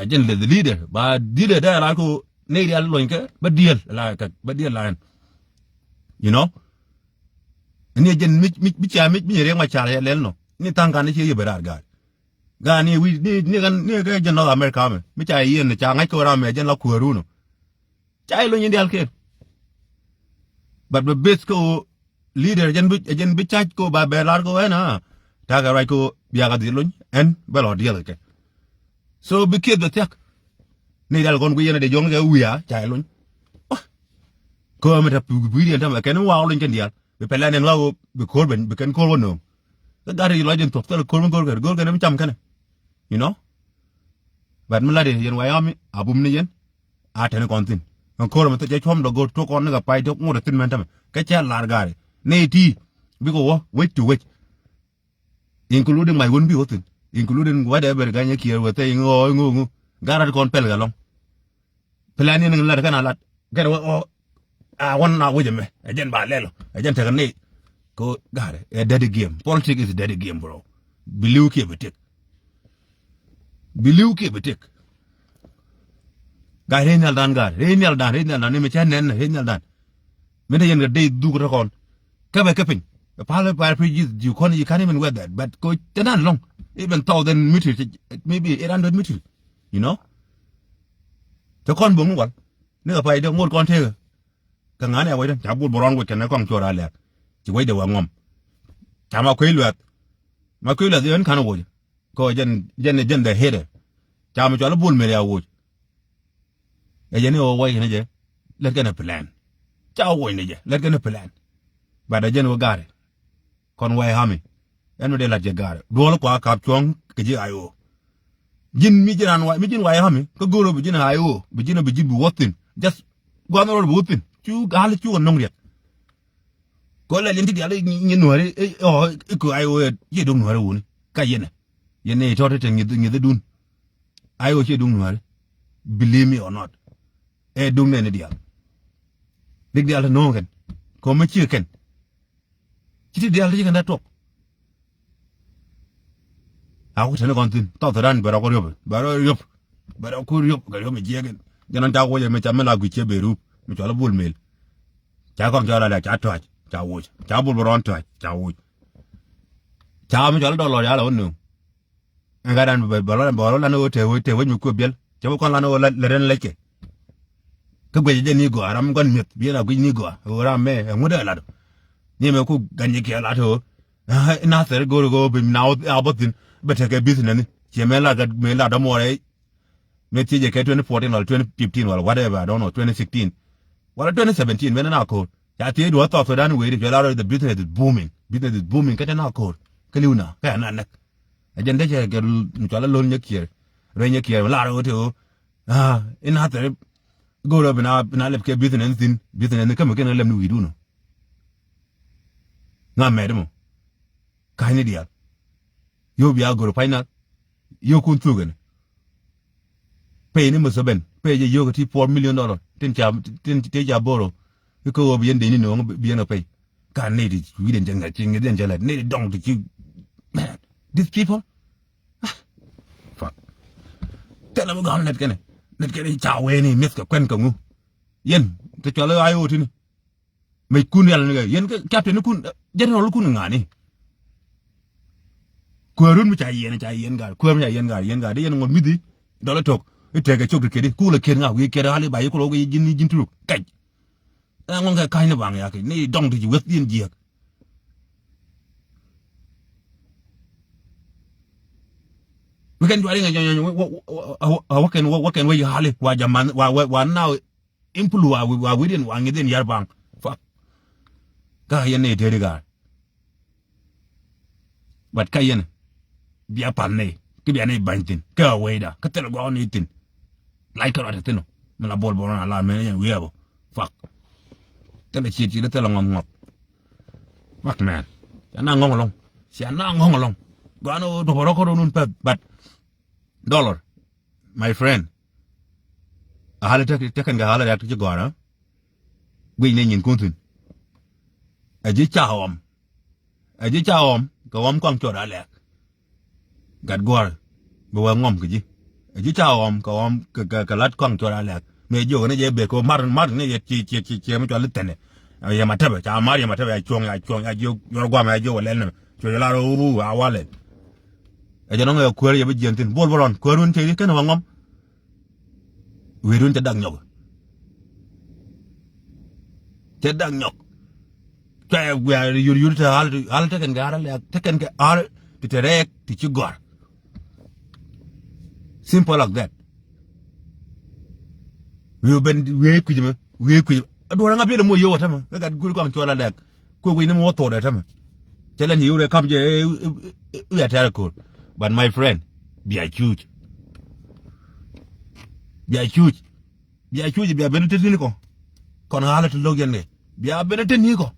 Ɛ jɛn lɛ the leader, ba leader dee la ko nɛy diaal lony kɛ bä diɛl la kɛ bä diɛl la ɛn. You know? Ni ɛ jɛn mi, mi, mi cia mi, mi riɛk ma car yɛ lɛl nɔ. Ni tha̱a̱ŋ kan ni cie yɛ bɛ raar gaat. Gaat ni wi̱i̱ ni, ni kɛ, ni kɛ jɛn North America mɛ. Mi ca yɛn ca ŋa̱c kɛ ram mɛ jɛn la kuääru nɔ. Ca yɛ lony in diaal kɛɛl. But bɛ beth kä ɣöö leader ɛ jɛn bi, ɛ jɛn bi ca̱c kä ɣöö ba bɛ lar kä ɣöö ɛn a. Ta̱a̱ kɛ ruac kä ɣöö bia kɛ dhil lony ɛn bɛ lɔ diɛl kɛ kɛ. So bi kiɛth bɛ thia̱k. Ni diaal kɔn guic yɛn a dee jɔŋ kɛ wiaa ca yɛ lony. Wah. Kä ɣöö mi te puc gui̱i̱r yɛn tämɛ kɛn wa̱a̱ lony kɛn diaal. Bi pɛlɛ nɛn wa̱a̱ ɣöö bi ko̱r ben, bi kɛn ko̱r wä nööŋ. Kä gat ri lɔc in thuɔ̱k thilɛ ko̱r mi go̱r kɛn, go̱r kɛn mi cam kɛnɛ. You know? But mi lat yɛn, yɛn White Army, a bum ni yɛn. A tɛni kɔn thi̱n. Ɛn ko̱r mi thil cɛ cuɔ̱m dɔ go̱r tuɔk kɔn ni kɛ pay ti ŋot a thi̱n mɛn tämɛ. Kɛ cɛ lar gari. Ni ti. Bikɛ wä, wec to wec. Including my wun bi wä thi̱n. Including whatever Ganyɛ Kiɛɛr wä thɛ iŋ ɣɔɔ iŋ ɣöö ŋu. Garat kɔn pɛl kɛ lɔŋ. Plan ni ni lat kɛn a lat. Kɛn wä ɣɔɔ. A wän a wec ɛmɛ. Ɛ jɛn ba lɛl ɔ. Ɛ jɛn tekɛ ni. Ko gari. Ɛ dirty game. Politics is a dirty game, bro. Bi li̱w kiɛ bi tëk. Bi li̱w kiɛ bi tëk. Gat rɛy nhial dan, gat rɛy nhial dan, rɛy nhial dan, ni mi cä nɛn rɛy nhial dan. Min te yɛn kɛ dee dhuk rɛ kɔn. Kä bɛ kä piny. Pal pal pal pal ji̱ ji̱ kɔn, you can't even wear that. But ko te nan lɔŋ. Even thousand meter, maybe eight hundred meter. You know? Te kɔn boŋ ni wal. Ni kɛ pay de ŋot kɔn tekɛ. Kɛ ŋa̱n ɛ wec däŋ ca bul bɛ rɔn wec kɛn ɛ kɔŋ cuɔr a lɛk. Ci wec de wä ŋɔm. Ca ma kuec luɛth. Ma kuec luɛth yɛn ka̱n woc. Kɛ jɛn, jɛn, jɛn the hater. Ca mi cɔal i̱ Bol Mel ya woc. Ɛ jɛn i̱ ɣöö wec kɛn jɛ. Lät kɛn ɛ plan. Ca woc ni jɛ. Lät kɛn ɛ plan. But ɛ jɛn ɣöö gari. Kɔn White Army. Ɛn mi dee lat jɛ gari. Duɔl kua kap cuɔ̱ŋ kɛ ji̱ I O. Ji̱n mi ji̱n an White, mi ji̱n White Army. Kä go̱o̱r ɣöö bi ji̱n I O. Bi ji̱n bi ji̱ bi wä thi̱n. Just gua̱n rɔɔd bi wä thi̱n. Cu gal cu kɛ no̱ŋ riɛk. Kɔ lɛ liɛn ti diaal i̱ nyi nuääri i̱ ɔ i̱ kö I O ɛ yɛ do̱ŋ nuääri wuni. Ka yɛnɛ. Yɛnɛ i̱ tɔt i̱ te ŋi̱th ŋi̱th idun. I O ciɛ do̱ŋ nuääri. Believe me or not. Ɛ do̱ŋ nɛn i̱ diaal. Dik diaal te no̱o̱ŋ kɛn. Kɔ mi ciɛ kɛn. Ci ti diaal ti ci kɛn da tuɔk. A ku teni kɔn thi̱n. Thɔth ran bɛ rɔ ku riop. Bɛ rɔ riop. Bɛ rɔ ku riop. Kɛ riop mi jiɛk in. Jɛn ɔn ca ku wä jɛ mi ca mi la gui̱c ciɛ bɛ rup. Mi cɔl i̱ Bol Mel. Ca kɔŋ cɔl a lɛ ca tuac. Ca woc. Ca bul bɛ rɔn tuac. Ca woc. Ca mi cɔl i̱ dɔlɔr ya lɛ wä nööŋ. Ɛn gat dan bɛ bɛ lɔ bɛ lɔ lan ɣöö te wec te wec mi kuëë biɛl. Cɛ bi kɔn lan ɣöö lɛ rɛn lɛckɛ. Kä guic jɛ ni gɔaa ram gua̱n mi̱eth bi yɛn a guic ni gɔaa ɣöö ram mɛ ɛ ŋut ɛ lat. Ni mɛ ku ga̱ny jɛ kiɛ lat ɣöö. Nathɛr go̱o̱r ɣöö bi na a bä thi̱n bɛ tekɛ business ni. Ciɛ mɛ lat gat mɛ lat dɔ̱mɔɔrɛ. Mɛ thiecɛ kɛ twenty fourteen wala twenty fifteen wala whatever, I don't know, twenty sixteen wala twenty seventeen mɛ na ko̱o̱r. Ca thiec duɔ̱ɔ̱r South Sudan weri cuɛ lar the business is booming. Business is booming kä te na ko̱o̱r. Kä li̱w na kä na näk. Ɛ jɛn dee cɛ kɛ mi cɔal a lo̱l nyɛ kiɛɛr. Rueny nyɛ kiɛɛr lar ɣöö te ɣöö. Ah, in a thɛr go̱o̱r ɣöö bi na bi na lɛp kɛ business thi̱n. Business ni kä mi kɛn ɣä lɛp ni wi̱i̱dun ɔ. Ŋa mɛt mɔ. Ka̱ny ni diaal. Yio̱w bia go̱r pa̱ny nath. Yio̱w kun thuk ɛn. Pay ni Museveni. Pay jɛ yio̱w kɛ ti four million dollar. Tin ca, tin, tin ca boro. I̱ kä ɣöö bi yɛn dee ni nööŋ bi yɛn ɛ pay. Ka ni ti wi̱i̱dɛn jɛ ŋa̱c ci ŋi̱dhiɛn jɛ lɛt. Ni ti dɔŋ ti ci. Man, these people. Ah, fuck. Tɛn a mi gɔ̱a̱m nɛt kɛnɛ. Nɛt kɛnɛ ca wee ni mi̱eth kɛ kuɛn kɛ ŋu. Yɛn, te cɔl i̱ I O tini. Mec kun rial ni kɛ yɛn kä captain kun, general kun ŋa̱ni. Kuäärun mi ca yiɛn, ca yiɛn ga̱a̱r, kuäär mi ca yiɛn ga̱a̱r, yiɛn ga̱a̱r, di yɛn ŋuɔ̱t mi̱thi dɔl itok i̱ tekɛ cok ti kedi kul a kiɛt ŋa wi̱i̱ kiɛt hali ba yi kul wä ji̱n ji̱n turuk kɛc. Ɛn ŋuɔ̱n kɛ ka̱ny ni baŋ ya kɛ ni dɔŋ ti ci weth yɛn jiääk. Wi̱kɛn juari ŋɛ jɔnyɔny wä kɛn wä kɛn wä yi hali wa jaman wa wa wa na. Impul wa wi wa wi̱diɛn wa ŋi̱thiɛn yar baŋ. Fuck. Kä yɛn ni tëëdi ga̱a̱r. But kä yɛn bia path ni ki bia ni ba̱ny thi̱n kä a wecda kä thil gua̱a̱k ni thi̱n. Lac kärɔa te thi̱n ɔ mi la bol bol rɔn a la mɛn yɛn wi̱i̱ a bä. Fuck. Thil a ciet ciet thil a ŋɔth ŋɔth. Fuck man. Cia na ŋɔŋ alɔŋ. Cia na ŋɔŋ alɔŋ. Gua̱a̱n ɔ duɔ̱p a rɔ̱ kä rɔ̱ nun pɛth but. Dollar. My friend. A hali tek tek kɛn kɛ hali riak ti ci gɔ̱a̱r ɛ. Guic ni nyin kun thi̱n. Ɛ ji̱ ca ɣɔm. Ɛ ji̱ ca ɣɔm kɛ ɣɔm kɔaŋ cuɔt a lɛk. Gat guɔ̱r bi wee ŋɔm kɛ ji̱. Ɛ ji̱ ca ɣɔm kɛ ɣɔm kɛ, kɛ, kɛ lat kɔaŋ cuɔt a lɛk. Mëë jiök ni jɛ bek kɛ mar, mar ni yɛ ci, ci, ci, ci mi cual i̱ thɛnɛ. Yɛ ma tɛpɛ ca mar yɛ ma tɛpɛ ya cuɔ̱ŋ ya cuɔ̱ŋ ya jiök yuɔr guam ya jiök wä lɛl ni. Cuɔ̱c la rɔ ru a walɛ. Ɛ jɛ nɔŋ ɛ kuäär yɛ bi jiɛn thi̱n bol bä rɔn kuäär wun cɛ kɛn wä ŋɔm. Wi̱i̱dun cɛ dak nyɔk. Cɛ dak nyɔk. Cua yɛ wiaa yur yur te hal, hal te kɛn kɛ hal lɛk te kɛn kɛ hal ti te rɛɛk ti ci gɔ̱a̱r. Simple like that. Wi̱i̱ ben wi̱i̱ kui̱c mɛ wi̱i̱ kui̱c mɛ. Aduɔ̱r ŋa biɛl mɔ yio̱w ɛ tämɛ kä gat guur kɔaŋ cuɔl a lɛk. Kuɛ wi̱i̱ ni mɔ thok dɛ tämɛ. Cɛ lɛn yiw rɛ kam jɛ wi̱i̱ a tɛr ko̱r. But my friend, bia cuuc. Bia cuuc. Bia cuuc bia ben te thi̱n kɔ. Kɔn ɣa̱lä ti lo̱k yɛn kɛ bia ben te ni kɔ.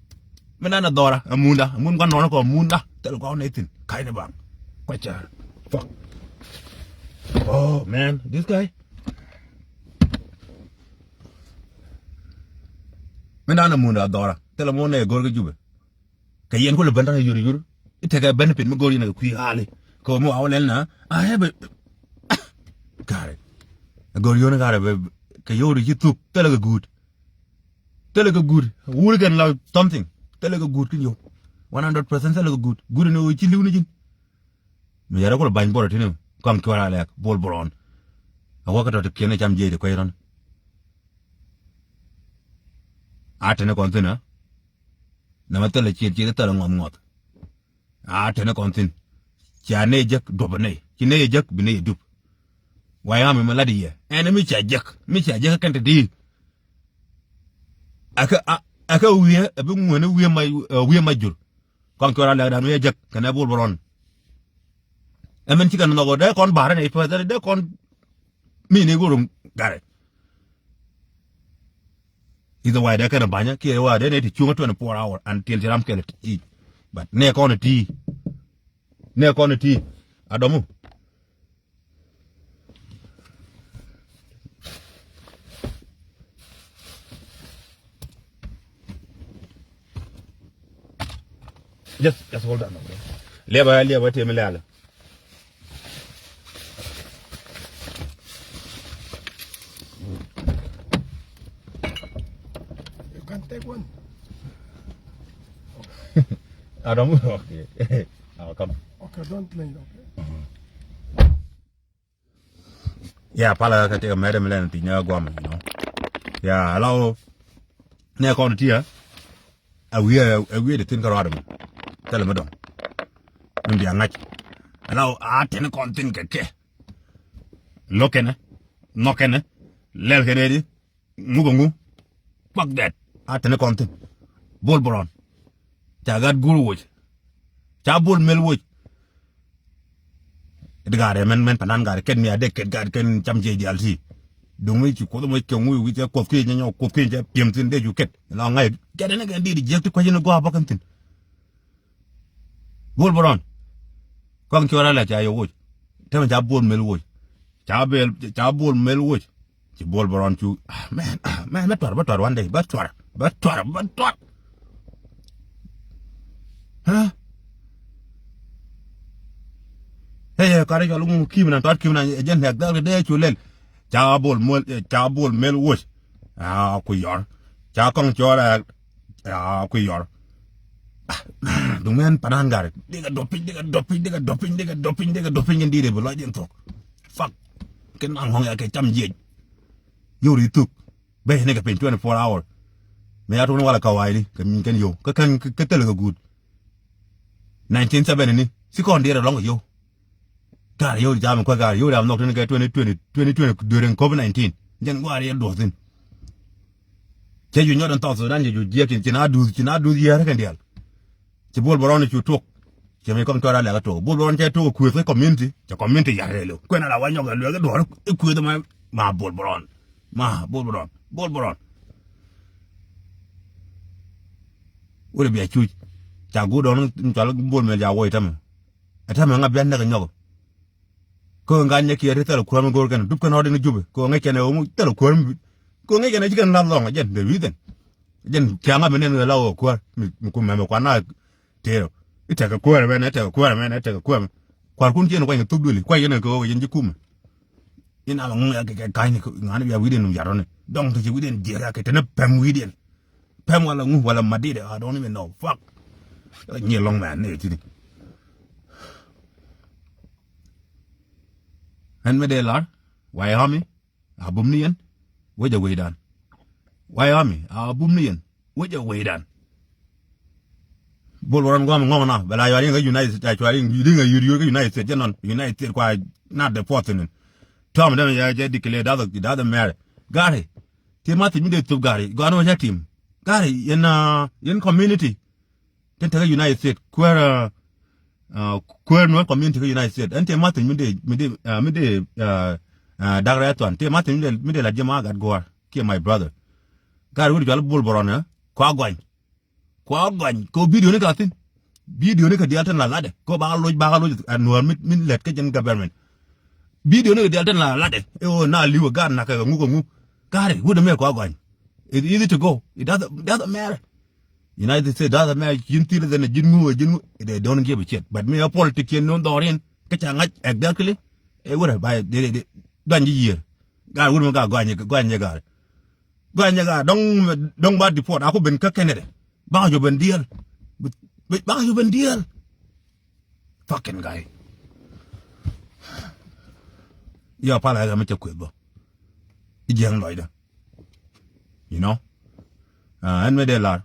Mi nan a dhɔra a munda a mun guan nɔn kɔ a munda thil kɔ ne thi̱n ka̱y ni baŋ. Kuɛ cär. Fuck. Oh man, this guy. Mi nan a munda a dhɔra thil a mun ne go̱r kɛ Jubɛ. Kɛ yɛn kulɛ ben ta̱ŋ yur yur i̱ tekɛ ben pin mi go̱r yɛn kɛ kui̱ ɣa̱li. Kɛ mi wa wä lɛl na a hɛ bɛ. Gari. Go̱r yoni gari bɛ kɛ yori ci thuk thilɛ kɛ guut. Thilɛ kɛ guut wuri kɛn la something. Thilɛ kɛ guut kin yop. One hundred percent thilɛ kɛ guut guut ni ci li̱w ni ji̱n. Mi yɛrɛ kulɛ ba̱ny bɔrɔ tini kɔaŋ cuɔr a lɛk bol bɔrɔn. A wä kä tɔt kiɛn ɛ cam jiɛc ti kuec rɔn. A tini kɔn thin a. Nɛmɛ thilɛ ciet ciet thilɛ ŋɔth ŋɔth. A tɛn kɔn thin. Cia nɛ jek duɔp nɛ ci nɛ jek bi nɛ dup. Wa ya mi ma lat yɛ ɛn mi cia jek mi cia jek kɛn te di. Akɛ akɛ wiɛ a bi ŋuɛn wiɛ ma wiɛ ma jur. Kɔn kɛ ra lɛ dan wiɛ jek kɛn ɛ bol bɔrɔn. Ɛmɛn ci kɛn nɔk dɛ kɔn barɛ nɛ ipɛ dɛ kɔn mi ni gorum garɛ. Ithe wide kɛn a banyä kiɛ wide ne ti cuŋä twenty four hour until ti ram kɛl ti. But ne kɔn ti ne kɔn ti adɔmu. Just just hold on. Liaba liaba ti mi lɛl. You can take one. I don't move. Okay. I'll come. Okay, don't play. Okay. Yeah, pala ka tega mɛdɛ mi lɛn ti nya guam, you know. Yeah, hello. Ne kɔn tia. A wiɛ a wiɛ de thin ka ruadɛ mi. Tɛlɛ mi dɔŋ. Min bia ŋa̱c. Ala a tɛn kɔn thin kɛ kɛ. Lo̱k kɛnɛ. Nhɔk kɛnɛ. Lɛl kɛnɛ di. Ŋuk a ŋu. Fuck that. A tɛn kɔn thin. Bol bɔrɔn. Ca gat gur woc. Ca bol mel woc. Di gaarɛ mɛn mɛn panan gaarɛ kɛn mi a dee kɛt gaarɛ kɛn cam jiɛc diaal ti. Duŋ mi ci kuoth moc kɛ ŋuc wi̱c cɛ kuoth kiec nyɛ nyɔ kuoth kiec cɛ piɛm thin dee cu kɛt. La ŋa̱c kɛt ni kɛn diit jiɛk ti kuec ni gɔaa bä kɛn thin. Bol bä rɔn. Kɔn cuɔr alɛ ca yɛ woc. Tɛmɛ ca bol mel woc. Ca bel ca bol mel woc. Ci bol bä rɔn cu. Ah, mɛn, ah, mɛn, bä tuar, bä tuar one day, bä tuar, bä tuar, bä tuar. Hä? Hɛ yɛ kari cɔl ŋu kim na tuar kim na jɛn hɛk dhal kɛ dee cu lɛl. Ca bol mel, ca bol mel woc. Ah, ku yɔr. Ca kɔŋ cɔr, ah, ku yɔr. Ah, duŋ mɛn panan gari. Dikɛ dɔpiny, dikɛ dɔpiny, dikɛ dɔpiny, dikɛ dɔpiny, dikɛ dɔpiny kɛn diri bi lɔc in thok. Fuck. Kɛn naŋ ŋɔŋ ya kɛ cam jiɛc. Yori thuk. Bɛ ni kɛ piny twenty four hour. Mɛ ya tok ni wala kawai ni kɛ min kɛn yo. Kä kɛn kä thil kɛ gut. Nineteen seventy ni. Si kɔn diɛrɛ lɔŋ kɛ yo. Kar yo jam kɔ kar yo jam nok tin kɛ twenty twenty, twenty twenty during covid nineteen. Jɛn guar yɛ duɔth thin. Cɛ ju nyɔt in South Sudan cɛ ju jiɛk cin cin a duth cin a duth yɛr kɛn dial. Ci bol bɔrɔn cu tok. Cɛ mi kɔn tɔra lɛk tok. Bol bɔrɔn cɛ tok kueth kɛ community. Cɛ community yar rɛlo. Kuɛn ala wa nyɔk luɛk duɔr kueth ma ma bol bɔrɔn. Ma bol bɔrɔn. Bol bɔrɔn. Wurɛ bia cuc. Ca gu dɔn cɔl bol mel ja woi tamɛ. Ɛ tamɛ ŋa bian nɛk nyɔk. Kɛ ɣöö ŋa̱c nyɛ kiɛ ti thil kuäär mi go̱o̱r kɛn dup kɛn rɔɔd in Jubɛ kɛ ɣöö ŋäc kɛn ɛ ɣöö thil kuäär mi kɛ ɣöö ŋäc kɛn ɛ ci kɛn lath lɔŋ ɛ jɛn the reason. Jɛn kiaŋä mi nɛn ɣä la ɣöö kuäär mi, mi kumɛ mɛ kuan na tëërä. I̱ tekɛ kuäär mɛn, i̱ tekɛ kuäär mɛn, i̱ tekɛ kuäär mɛn. Kua̱rkun ciɛn kuany kɛ thuk duëli, kuany yɛn ɛ kɛ ɣöö yɛn ji̱ kumɛ. Inɛ mɛ ŋuŋ ya kɛ kɛ ka̱ny ni ŋa̱n bia wi̱diɛn num yat rɔni. Dɔŋ ti ci wi̱diɛn jiɛk ya kɛ tɛn pɛm wi̱diɛn. Pɛm wala ŋu wala madidɛ, I don't even know. Fuck. Nyiɛ lɔŋ mɛ ni tini. Ɛn mi dee lar, White Army, a bum ni yɛn, wecɛ wecdan. White Army, a bum ni yɛn, wecɛ wecdan. Bol wä rɔn guam ŋɔm na, bɛ la yuari ŋa United States, a cuari ŋa yuri yuri ŋa United States, jɛ nɔn, United States kua na de fourth ni. Tɔm dɛm ya jɛ declare, doesn't, doesn't matter. Gari, ti ma ti mi de thup gari, gɔn wä jɛ tim. Gari, yɛn, uh, yɛn community. Tin tekɛ United States, kuäär, uh, uh, kuäär Nuer community kä United States. Ɛn ti ma ti mi de, mi de, uh, mi de, uh, uh, dak rɛ thuan. Ti ma ti mi de, mi de la jɛ ma gat guar. Kiɛ my brother. Gari wut jual bul bɔrɔn, eh? Kua gɔny. Kua gɔny. Ko video ni ka thin. Video ni ka dial tin la ladɛ. Ko ba loc, ba loc, a Nuɔr mi, mi lɛt kä jɛn government. Video ni ka dial tin la ladɛ. E o na liwe gar na ka ŋu ka ŋu. Gari, wut mi kua gɔny. It's easy to go. It doesn't, doesn't matter. United States doesn't matter. Jin thil then jin ŋu, jin ŋu. They don't give a shit. But mi a politician non dorin. Ka ca ŋac exactly. E wut ba, de, de, de. Gɔny ji yier. Gari wut mi ka gɔny, gɔny ji gari. Gɔny nyɛ gaa dɔŋ, dɔŋ ba deport a ku ben kä Canada. Bakɔ jɔ ben diɛl. Bakɔ jɔ ben diɛl. Fucking guy. Yɔ pal a ɣä mi cɛ kueth bä. I̱ jiɛŋ lɔcdä. You know. Ah, ɛn mi dee lar.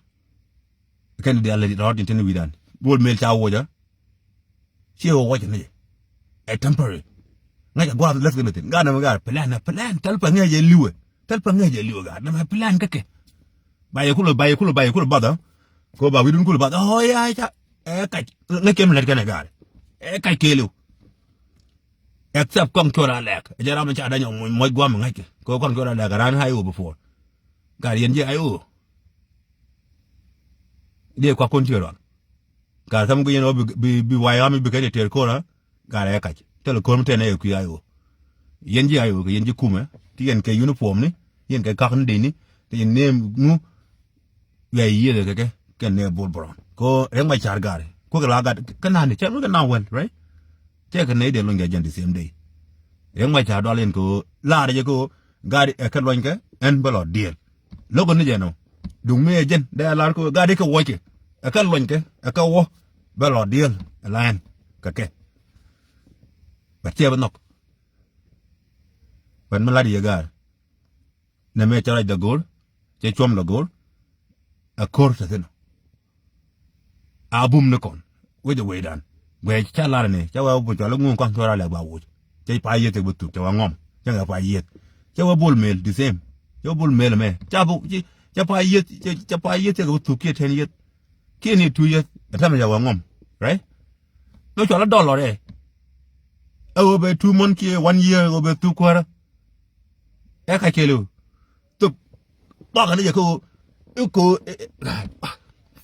Kɛn diɛl rɔɔd in tini wi̱dan. Bol Mel ca wocä. Ciɛ wä wacɛ ni jɛ. Ɛ temporary. Ŋäcɛ gua̱a̱th läth kɛ ni thi̱n. Gaat nɛmɛ gaat plan, ɛ plan. Thil pa ŋäcɛ liwɛ. Thil pa ŋäcɛ liwɛ gaat nɛmɛ plan kä kɛ. Ba yɛ kulɛ, ba yɛ kulɛ, ba yɛ kulɛ bath, ɛ. Ko ba wi̱dun kulɛ bath. Ɔ ya ca. Ɛ kac. Ŋäc kɛm lät kɛnɛ gaat. Ɛ kac kɛɛliw. Except kɔŋ cuɔr a lɛk. Ɛ jɛ ram ca da̱ny ɔ muɔc gua̱a̱m ŋäc kɛ. Ko kɔŋ cuɔr a lɛk a ran highway before. Gaat yɛn ji̱ highway. Diɛ kuak kun ci rɔl. Kaar käm guic ɛn ɣöö bi, bi, bi White Army bi kɛ ti tëër ko̱rä. Gaar ɛ kac thilɛ ko̱r mi tɛn ɛ kui̱ I O. Yɛn ji̱ I O kɛ yɛn ji̱ kumɛ ti yɛn kɛ uniform ni, yɛn kɛ kak ni dec ni, ti yɛn neem ŋu. Wiay yiëëth kɛ kɛ kɛ neem Bol Bɔrɔn kɛ ɣöö Riek Macar gaar kuäk la gat kä nani cɛ mi kɛ na wɛl, right? Cɛ kɛ nɛy dee luny kɛ jɛn the same day. Riek Macar dual yɛn kɛ ɣöö laarɛ jɛ kɛ ɣöö gat ɛ kɛ luɔnykɛ ɛn bä lɔ diëël. Lo̱k ni jɛ nɔ. Duŋ mi ɛ jɛn dee lar kɛ ɣöö gat ikɛ wuɔckɛ ɛ kɛ luɔnykɛ ɛ kɛ wä bä lɔ diëël ɛ la ɛn kɛ kɛ. Bɛ tiɛp ɛ nhɔk. Bɛ mi lat yɛ gaar. Nɛ mëë cɛ ruac dɛ go̱o̱r, cɛ cuɔm dɛ go̱o̱r, ɛ ko̱r te thi̱n. A bum ni kɔn wec ɛ wecdan. Guɛc ca lar ni cɛ wee bum cɔl iŋuŋ kɔn cuɔr a lɛk ba woc. Cɛ pa yieth cɛ bi thuk cɛ wee ŋɔm cɛ wee pa yieth. Cɛ wee Bol Mel the same. Cɛ wee Bol Mel ɛmɛ ca bi cɛ pa yieth cɛ pa yieth cɛ kɛ bi thuk kiɛ ten yieth. Kiɛ ni two yieth ɛ tɛmɛ cɛ wee ŋɔm, right? Dɔ cɔl a dɔlɔr ɛ. Ɛ wee bɛ two month kiɛ one year ɛ wee bɛ thuk kuäärä. Ɛ ka cɛl i̱ thop. Bak ni jɛ ko iko.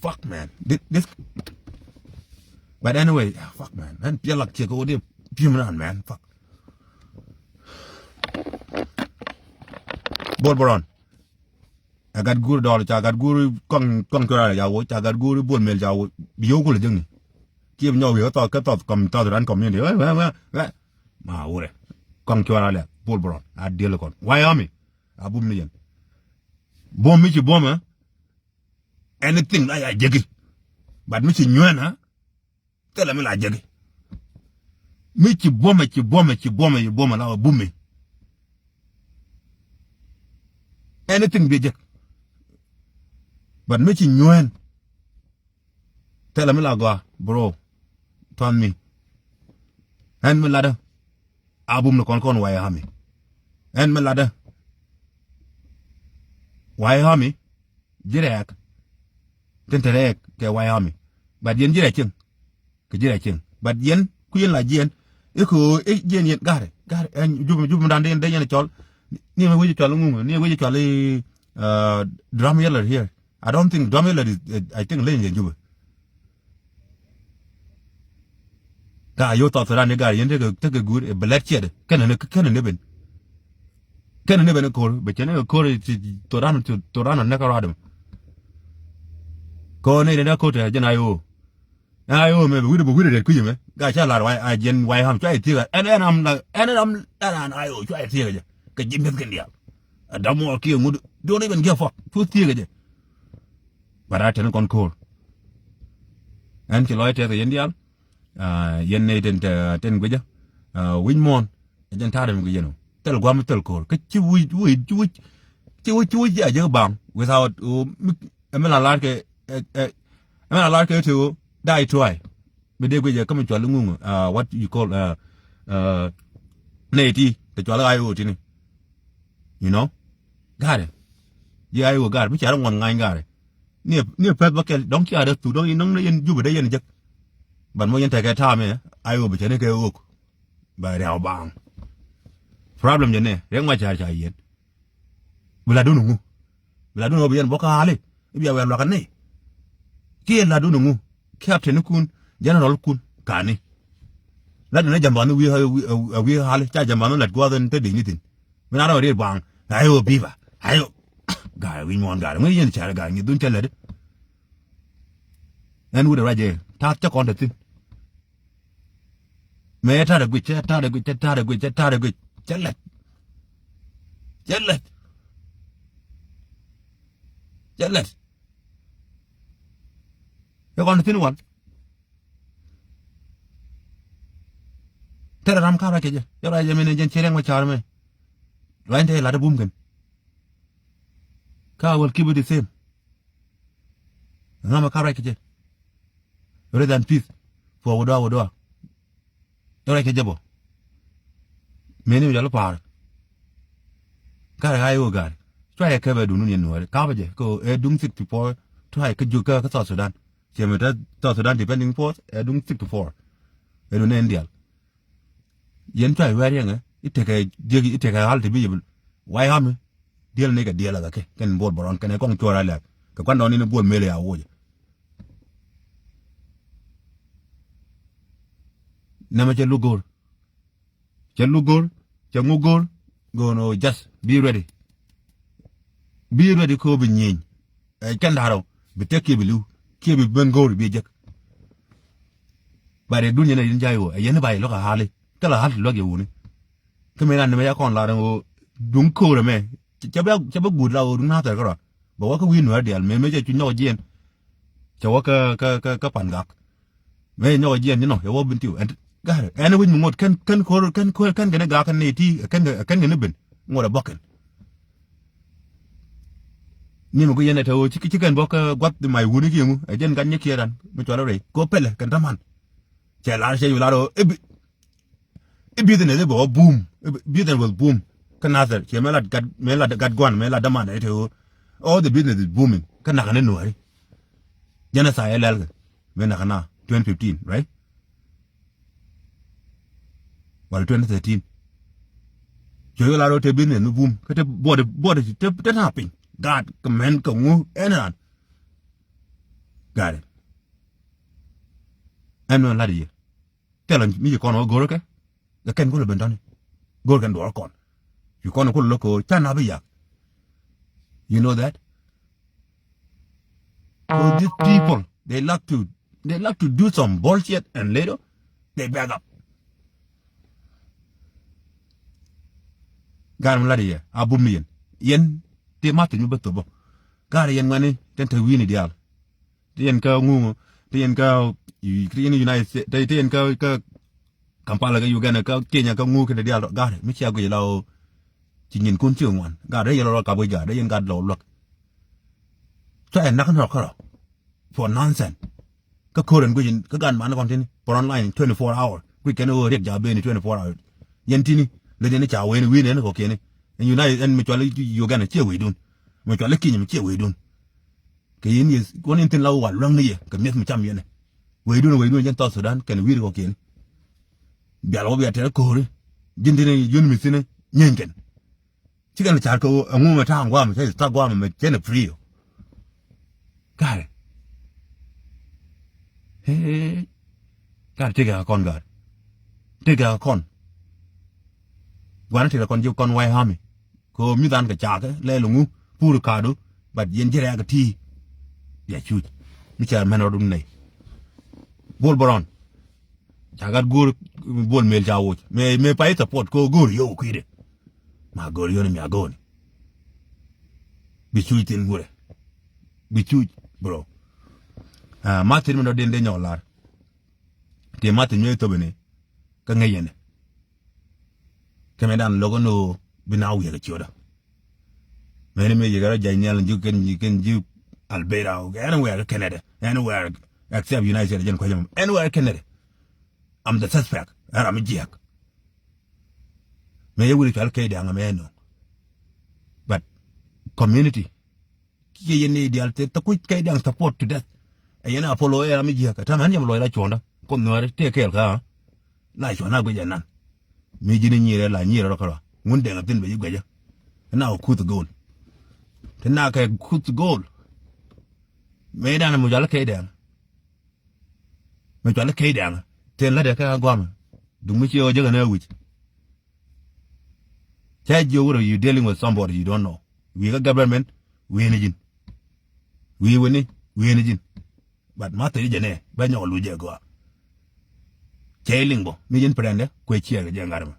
Fuck man. This, this. But anyway, fuck man. Ɛn piɛl lak cɛ ko di pi̱m ran man. Fuck. Bol Bɔrɔn. Ɛ gat guur dɔɔl ca gat guur kɔŋ kɔŋ cora ca wo ca gat guur Bol Mel ca wo. Bi yow kul jëŋni. Kiɛ bi nyɔk wi̱i̱ kä thɔth kä thɔth kɔm thɔth ran community. Wɛ wɛ wɛ wɛ. Ma wurɛ. Kɔŋ cuɔr alɛ Bol Bɔrɔn a diel kɔn White Army. A bum ni yɛn. Bom mi ci bom ɛ. Anything la ya jeki. But mi ci nyuɛn ɛ. Thilɛ mi la jeki. Mi ci bom ɛ ci bom ɛ ci bom ɛ ci bom ɛ la bum mi. Anything bi jek. But mi ci nyuɛn. Thilɛ mi la gɔaa bro. Tuan mi. Ɛn mi latdä. A bum ni kɔn kɔn White Army. Ɛn mi latdä. White Army. Ji̱ rɛɛk. Tin te rɛɛk kɛ White Army. But yɛn ji̱ rɛɛk cieŋ. Kɛ ji̱ rɛɛk cieŋ. But yɛn ku yɛn la jiɛn. I̱ kɛ ɣöö i̱ jiɛn yɛn ga̱rɛ ga̱rɛ ɛn jup jup mi dan dee yɛn cɔl. Ni mi wi̱c cɔl iŋu ni wi̱c cɔl i̱ drum yɛlɛ here. I don't think dɔm ilɛ di I think leny jɛ jubɛ. Ka yo̱ thɔth ran ni gar yɛn tekɛ tekɛ guur bɛ lɛt ciɛt kɛnɛ ni kɛnɛ ni ben. Kɛnɛ ni ben ko̱r bɛ cɛ ni ko̱r ci thoran ci thoran ni kɛ ruadɛ. Kɔn ni dee dee ko̱t tɛ jɛn I O. Ɛn I O mɛ bɛ wi̱r bɛ wi̱r dee kui̱c mɛ. Ga ca lar wai a jɛn wai ham cua yɛ thiek ɛn ɛn am la ɛn ɛn am ɛn an I O cua yɛ thiek jɛ. Kɛ ji̱ mi̱th kɛn diaal. A dam wɔ kiɛ ŋut. Don't even give a fuck. Cu thiek jɛ. But a tɛn kɔn ko̱r. Ɛn ci lɔc tɛth kɛ yɛn diaal. Yɛn nɛy tin te tin guicä wi̱c muɔ̱ɔ̱n. Ɛ jɛn ta̱a̱dɛ mi guic yɛn ɔ thil gua̱a̱m mi thil ko̱r kä ci wi̱c wi̱c ci wi̱c ci wi̱c ci wi̱c a jek baŋ without. Ɛmɛ la lar kɛ ɛmɛ la lar kɛ te ɣöö da̱a̱ i̱ tua̱a̱. Mi dee guic ɛ kä mi cual iŋuŋ what you call nɛy ti te cual i̱ ɣa̱c ɣöö tini. You know, ga̱rɛ ji̱ a i̱ wä ga̱rɛ mi ca rɔ ŋuɔ̱n ŋa̱ny ga̱rɛ. Ni ɛ pɛth bä kɛl dɔ̱ŋ cia dee thuk dɔ̱ŋ in dɔ̱ŋ ni yɛn jupɛ dee yɛn jek. Ban mɔ yɛn tɛkɛ ta̱a̱ mɛ a i̱ wä bɛ cɛ ni kɛ ɣök. Bɛ riaw baaŋ. Problem jɛ nɛ riɛk ma ca̱a̱r ca yɛn. Bi la dun ŋu bi la dun ɣöö bi yɛn bɔ kä hali i̱ bia wɛɛr luakä nɛy. Kiɛ la dun ŋu captain kun general kun kani. La dun ɛ jamban wi̱i̱ wi̱i̱ hali ca jamban lat gua̱a̱th in te dec ni thi̱n. Mi na rɔ riet buaŋ. Ayo biba ayo. Ga̱a̱r wi̱i̱ muɔ̱ɔ̱n ga̱a̱r ŋui̱ yɛn cɛr ga̱a̱r ŋi̱ dhun cɛ lɛt. Ɛn wut ɛ ruac jɛ ta̱a̱th cä kɔn te thi̱n. Mëë ta̱a̱t ɛ guic cɛ ta̱a̱t ɛ guic cɛ ta̱a̱t ɛ guic cɛ ta̱a̱t ɛ guic cɛ lɛt. Cɛ lɛt. Cɛ lɛt. Cɛ kɔn te thi̱n wal. Thilɛ ram ka̱p rac kɛ jɛ. Cɛ ruac jɛ mɛn jɛn ci rɛŋ mɛ ca̱r mɛ. Ruac in te lat ɛ bum kɛn. Ka will keep it the same. Ŋa̱mɛ ka̱p rac kɛ jɛ. Rest in peace. Puɔ wä dɔa wä dɔa. Cɛ ruac kɛ jɛ bɔ. Mëni mi jɔl pa̱a̱r. Ka̱r ɣa̱c ɣöö ga̱a̱r cua yɛ kɛpɛ duŋdun yɛn nuɔ̱ɔ̱ri ka̱pä jɛ kɛ ɣöö ɛ duŋ sixty four. Tua̱c kä juk kä South Sudan. Ciɛ mi te South Sudan Defending Force ɛ duŋ sixty four. Ɛ duŋ nɛn diaal. Yɛn cua i̱ wɛɛr yɛŋɛ i̱ tekɛ jiäk i̱ tekɛ ɣa̱l ti bi yɛ bi White Army. Diɛl ni kɛ diɛl ɛ kɛ kɛ kɛn buɔl bɔrɔn kɛn ɛ kɔŋ cuɔr a lɛk kɛ kuan dɔɔn in buɔl mël ɛ a woc. Nɛmɛ cɛ luk go̱o̱r. Cɛ luk go̱o̱r cɛ ŋuk go̱o̱r. Go̱o̱r nɔ just be ready. Be ready kɛ ɣöö bi nyieny. Ɛ kɛn da̱rä bi tek kiɛ bi li̱w kiɛ bi ben go̱o̱r bi jek. Ba dee dunia nɛ yɛn jay ɣöö ɛ yɛn i̱ ba yɛ luäk ɛ hali thilɛ hal ti luäk yɛ wuni. Kä mëë na nɛmɛ ya kɔn lar ɛn ɣöö duŋ ko̱o̱r ɛmɛ. Cɛ bä cɛ bä guut la ɣöö duŋ na̱thɛr kärɔa bɛ wä kä wi̱i̱ nuäär diaal mëë mëë cɛ cu nyɔk jiɛn. Cɛ wä kä kä kä kä pan gak. Mëë nyɔk jiɛn ni nɔ yɛ wä bin thiw ɛn ga̱r ɛn wi̱c mi ŋot kɛn kɛn ko̱r kɛn ko̱r kɛn kɛn gak kɛn ni ti kɛn kɛn kɛn bin ŋot ɛ bɔk kɛn. Ni mi ku yɛn ɛ te ɣöö ci ci kɛn bɔk kä guath mac wuni kiɛ ŋu ɛ jɛn gat nyɛ kiɛ ran mi cual rɛy ko pɛlɛ kɛn taman. Cɛ lar cɛ yu lar ɣöö i̱ bi i̱ business i̱ bɛ wä boom. Business was boom. Kä nathɛr ciɛ mɛ lat gat mɛ lat gat guan mɛ lat daman ɛ te ɣöö all the business is booming. Kä nakä ni nuääri. Jɛn ɛ tha̱a̱ ɛ lɛlkɛ mɛ nakä na twenty fifteen, right? Wala twenty thirteen. Cuɛ yu lar ɣöö te business mi boom kä te buɔt buɔt te te ta̱a̱ piny gaat kɛ mɛn kɛ ŋu ɛn ran. Gaat ɛn mɛ lat yɛ. Thilɛ mi ci kɔn wä go̱r kɛ kɛ kɛn kulɛ ben tɔ̱ni. Go̱r kɛn duɔɔr kɔn ci kɔn kulɛ lo̱k kɛ ɣöö ca nap i̱ yak. You know that? So these people they like to they like to do some bullshit and later they back up. Ga̱r mi lat yɛ a bum ni yɛn yɛn ti math mi bä thop bä. Ga̱r yɛn ŋuɛni tɛn te wi̱i̱ni diaal. Ti yɛn kä ŋuŋ ti yɛn kä ti yɛn United States ti yɛn kä kä Kampala kä Uganda kä Kenya kä ŋuŋ kɛn diaal rɔ ga̱r mi cia guic la ɣöö ci nyin kun ci ŋuan ga̱r rɛ yɛn lɔ rɔ kap guic ga̱r rɛ yɛn ga̱r lɔ luäk. Cua yɛn nak nɔk kärɔ for nonsense. Kä ko̱r ɛn guic kä gan man kɔn tini front line twenty four hour guic kɛn ɣöö riɛk ja̱ beni twenty four hour. Yɛn tini lec yɛn ca wen wi̱i̱n ɛn kɔkiɛni ɛn United ɛn mi cual Uganda ciɛ wecdun. Mi cual Kenya mi ciɛ wecdun. Kɛ yɛn yɛ kuɔn in thin la wal luäŋni yɛ kɛ mi̱eth mi cam yɛn. Wecdun wecdun jɛn South Sudan kɛn wi̱i̱r kɔkiɛn. Bial wä bia tɛr ko̱ri ji̱n thin yun mi thin nyieeny kɛn. Ci kɛn car kɛ ɣöö ɛŋu mɛ ta̱a̱ŋ gua̱a̱mɛ cɛ thak gua̱a̱mɛ mɛ cɛn ɛ free ɔ. Ga̱rɛ. Ga̱rɛ tëkɛ kɛ kɔn ga̱rɛ. Tëkɛ kɛ kɔn. Gua̱a̱mɛ tëkɛ kɔn ji̱ kɔn way hami. Kɛ ɣöö mi dhan kɛ cakɛ lɛl ŋu pur ka̱du. But yɛn ji̱ rɛɛk ɛ ti̱i̱. Bia cuc. Mi ca mɛn rɔdun nɛy. Bol bä rɔn. Ca gat go̱o̱r bol mel ca woc. Mëë, mëë pay support ko go̱o̱r yio̱w kui̱dɛ. Ma go̱o̱r yio̱w ni mi a go̱o̱r ni. Bi cuc thin wurɛ. Bi cuc, bro. Ah, ma thin mi dɔ din de nyɔk lar. Ti ma thin mi thop ni. Kä ŋäc yɛn. Kɛ mɛ dan lo̱k ni bi na wiɛk ciötdä. Mɛni mi yikɛ rɔ jay nhial ji̱ kɛn ji̱ kɛn ji̱ Alberta, anywhere kä Canada, anywhere except United States, jɛn kuecä mɔ, anywhere Canada. I'm the suspect. Ɛn ram mi jiɛk. Mɛ yɛ wiri cual kɛy diaŋ mɛ ɛnɔ. But community kiɛ yɛn ni dial te, te kuc kɛy diaŋ support to death. Ɛ yɛn a polo ɛ ram mi jiɛk. Ɛ tam ɛn yɛm lɔc la cuɔ̱ndä. Kuɔth nuɛɛri tëë kɛɛl kä. La cuɔ̱n a guic ɛnan. Mi ji̱n i̱ nyirɛ la nyirɛ rɔ kärɔa. Ŋun dɛŋ a thin bɛ ji̱ guɛcä. Ɛn a kuth go̱o̱l. Te na kɛ kuth go̱o̱l. Mëë dan mi cual kɛy dɛŋ. Mi cual kɛy dɛŋ. Tëë la̱tdɛ kä guamɛ. Duŋ mi ciɛ ɣä jäk ɛn ɛ wi̱c. Cä jiök wurɛ, you dealing with somebody you don't know. Wi̱i̱ kä government, wi̱i̱ ni ji̱n. Wi̱i̱ weni, wi̱i̱ ni ji̱n. But ma thil jɛ nɛ bɛ nyɔk luc jɛ gɔaa. Cɛ liŋ bɔ mi ji̱n prɛndɛ kuɛ ciɛɛr kɛ jɛ ŋa̱r mɛ.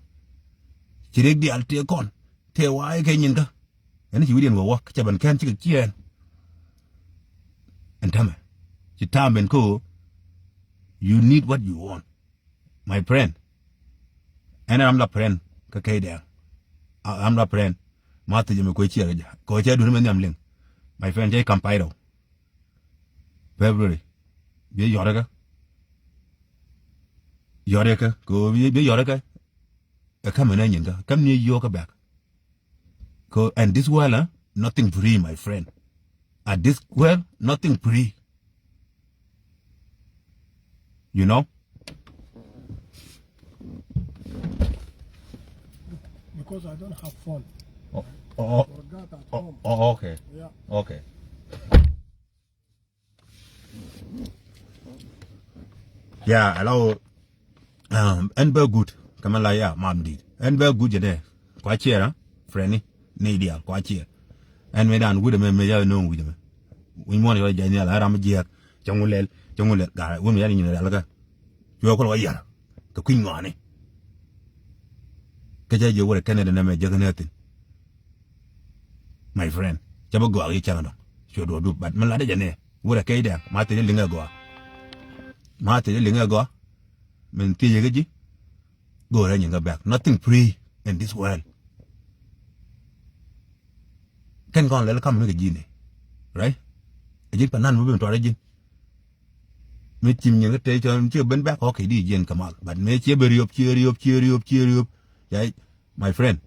Ci rik diaal tëë kɔn tëë wa̱a̱ kɛ nyin kä. Ɛn ci wi̱diɛn wä wä cɛ ben kɛn cikɛ ciɛɛn. Ɛn tämɛ ci ta̱a̱m ben kä ɣöö you need what you want. My friend. Ɛn ram la friend kä kɛy dɛɛŋ. Ram la friend. Ma thiec mi kuec ciɛɛr kɛ jɛ kɛ ɣöö cɛ duuni mɛ nhiam liŋ. My friend, cɛ kam pay rɛw. February. Biɛ yɔt kä. Yɔt kä kɛ ɣöö biɛ yɔt kä. Ɛ kämɛ nɛ nyin kä käm ni yio̱o̱kä bɛk. Kɛ ɣöö and this world, nothing free, my friend. At this world, nothing free. You know? Because I don't have phone. Oh, oh, oh, Forgot at oh, home. Oh, okay. Yeah. Okay. Yeah, hello. Um, ɛn bɛ gut. Kɛ mɛ la ya mam dit. Ɛn bɛ gut jɛ dɛ. Kua ciɛɛr, ha? Friendni. Ni diaal kua ciɛɛr. Ɛn mɛ dan wut ɛmɛ mɛ ya nööŋ wi̱c ɛmɛ. Wi̱c muɔ̱n yɔ jɛ nhial ɛ ram jiɛɛk. Cɛ ŋu lɛl, cɛ ŋu lɛl. Gaa wun mɛ ya ni nyin rɛl kä. Cuɛ kɔl wä yar. Kɛ kui̱ ŋɔani. Kä cɛ jiɛ wurɛ kɛnɛ dɛ nɛmɛ jiɛ kɛnɛ thi̱n. My friend, cɛ bä gɔaa i̱ cäŋ dɔ̱ŋ. Cuɛ duɔ̱ɔ̱p dup, but mi latdä jɛ nɛ wurɛ kɛy dɛŋ ma thiec liŋɛ gɔaa. Ma thiec liŋɛ gɔaa. Min thiec kä ji̱. Go̱o̱rɛ nyin kä bɛ̈k. Nothing free in this world. Kɛn kɔn lɛl kam mi kɛ ji̱n i̱, right? Ɛ ji̱n panan mi ben tuarɛ ji̱n. Mi cim nyin kä tey cɔn ci ben bɛ̈k kɔk kɛ di jiɛn kɛ mal. But mi ciɛ ben riop, ciɛ riop, ciɛ riop, ciɛ riop. Cɛ, my friend,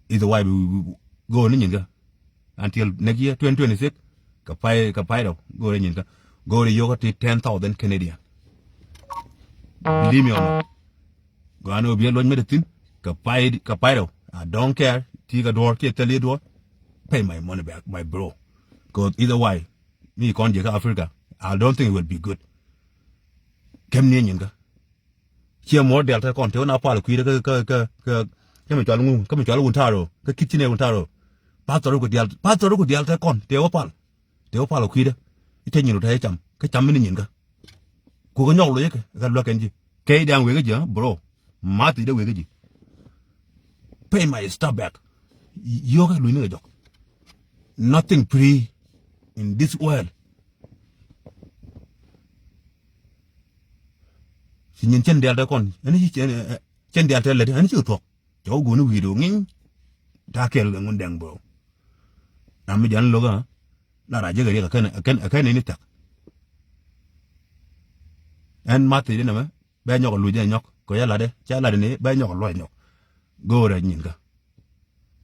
is why we, we, we go̱o̱r ni nyin kä. Until next year, twenty twenty-six, kɛ pay, kɛ pay rɛw, go̱o̱r ni nyin kä. Go̱o̱r ni yio̱kä ti ten thousand Canadian. Believe me or not. Gɔaa ni ɣöö biɛ luɔ̱c mi te thi̱n kɛ pay, kɛ pay rɛw. I don't care. Ti kɛ duɔ̱ɔ̱r kiɛ thil i̱ duɔ̱ɔ̱r. Pay my money back, my bro. Cause either way, mi kɔn jiɛ kä Africa, I don't think it will be good. Kɛm ni nyin kä. Ciɛ muɔ̱ɔ̱r diaal te kɔn te wä na pal kui̱dɛ kä, kä, kä, kä, kä mi cual ŋu, kä mi cual wun ta̱a̱ rɔ, kä kit ci nɛ wun ta̱a̱ rɔ. Pastor ku diaal, pastor ku diaal te kɔn te wä pal. Te wä pal kui̱dɛ. I̱ te nyin wä te cam, kä cam mi ni nyin kä. Ku kɛ nyɔk loc kɛ, kɛ luäk kɛn ji̱. Kɛ i̱ da̱ŋ wek ji̱, bro. Math i̱ dee wek ji̱. Pay my stuff back. Yio̱kɛ luny ni kɛ jɔk. Nothing free in this world. Ci nyin cɛn diaal te kɔn. Ɛn ci cɛn, cɛn diaal te lät, ɛn ci thuɔ̱k. Cɛ wä go̱o̱ni wi̱i̱du ŋi̱ny. Ta̱a̱ kɛl kɛ ŋun dɛŋ bro. Ram mi jɛn lo̱k, la ra jek riɛk, ɛ kɛn, ɛ kɛn, ɛ kɛn ni thia̱k. Ɛn math i̱ di nɛmɛ. Bɛ nyɔk luc ɛ nyɔk kɛ cɛ latdɛ, cɛ latdɛ ni bɛ nyɔk luɔc nyɔk. Go̱o̱rɛ nyin kä.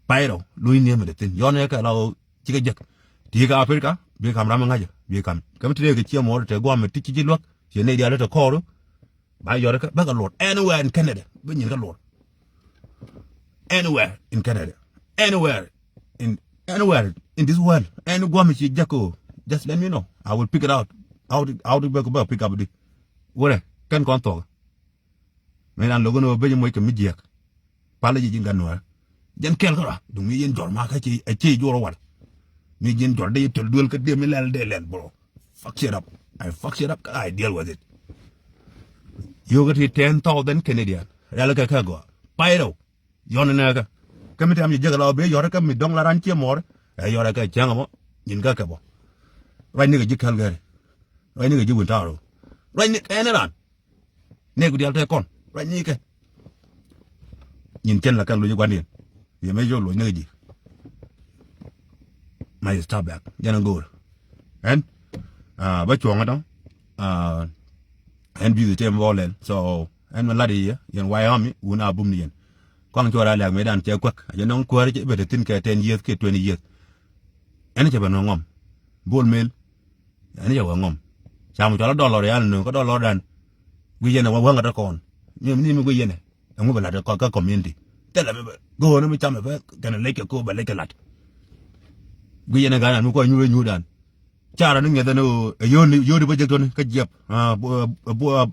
Pay rɛw luc ni mi dee thi̱n yɔn ɛ kɛ la ɣöö cikɛ jek. Ti kɛ Africa bi kam ram ɛ ŋa̱cä bi kam. Käm ti dee kɛ ciɛ muɔɔr te guam mi ti ci ci luäk. Ciɛ nɛy diaal te kɔɔr. Ba yɔr kä bä kɛ luɔr anywhere in Canada. Bä nyin kä luɔr. Anywhere in Canada. Anywhere in, anywhere in this world. Any guam ci jäk ko. Just let me know. I will pick it out. Out, out bä, bä pick up di. Wurɛ kɛn kɔn thuɔk. Mëë nan lo̱k ni wä ben moc kɛ mi jiɛk. Pal ji̱ ji̱n gan nuäär. Jɛn kɛl kärɔa duŋ mi ji̱n jɔr ma kä ci, a ci juɔr wal. Mi ji̱n jɔr dee töl duel kä dee mi lɛl dee lɛl bro. fuck shit up. I fuck shit up. I deal with it. Yio̱o̱kä ti ten thousand Canadian. Rial kɛ kɛ gɔaa. Pay rɛw. Yɔn nɛ kɛ. Kä mi tɛm ji̱ jiäk la bee yɔrɛ kä mi dɔŋ la ran ciɛ mɔr. Ɛ yɔrɛ kɛ cäŋ mɔ. Nyin kä kɛ bɔ. Ruacni kɛ ji̱ Calgary. Ruacni kɛ ji̱ Ontario. Ruacni kɛ ɛn ran. Nɛ ku dial te kɔn ruacni kɛ. Nyin cɛn la kɛn loc guandiɛn. Yɛ mɛ jɔ loc ni kɛ ji̱. Ma yɛ stop back jɛn a go̱o̱r. Ɛn bä cuɔ̱ŋ a tɔ̱. Ɛn bi̱i̱ tɛm bä lɛl. So ɛn mɛ lat yɛ yɛn wayɛ ɣɔmi wun a bum ni yɛn. Kɔaŋ cuɔr a lɛk mɛ dan cɛ kuäk a jɛ nɔŋ kuäär cɛ bɛ te thi̱n kɛ ten yieth kiɛ twenty yieth. Ɛn cɛ bɛ nɔŋ ɣɔm. Bol mel. Ɛn jɛ wä ŋɔm. Cam cɔl a dɔlɔr yan nöŋ kä dɔlɔr dan. Guic yɛn ɛ wä wäŋ kä te kɔn. Ni mi guic yɛn ɛ. Ɛŋu bɛ lat kä community. Thilɛ mi bɛ go̱o̱n mi cam ɛ bɛ kɛn lec kɛ ko bɛ lec kɛ lat. Guic yɛn ɛ gan an mi kuɔ nyuur ɛ nyuur dan. Cara ni ŋɛth ɛn ɛ yoni yoni bä jek tɔni kä jiɛp.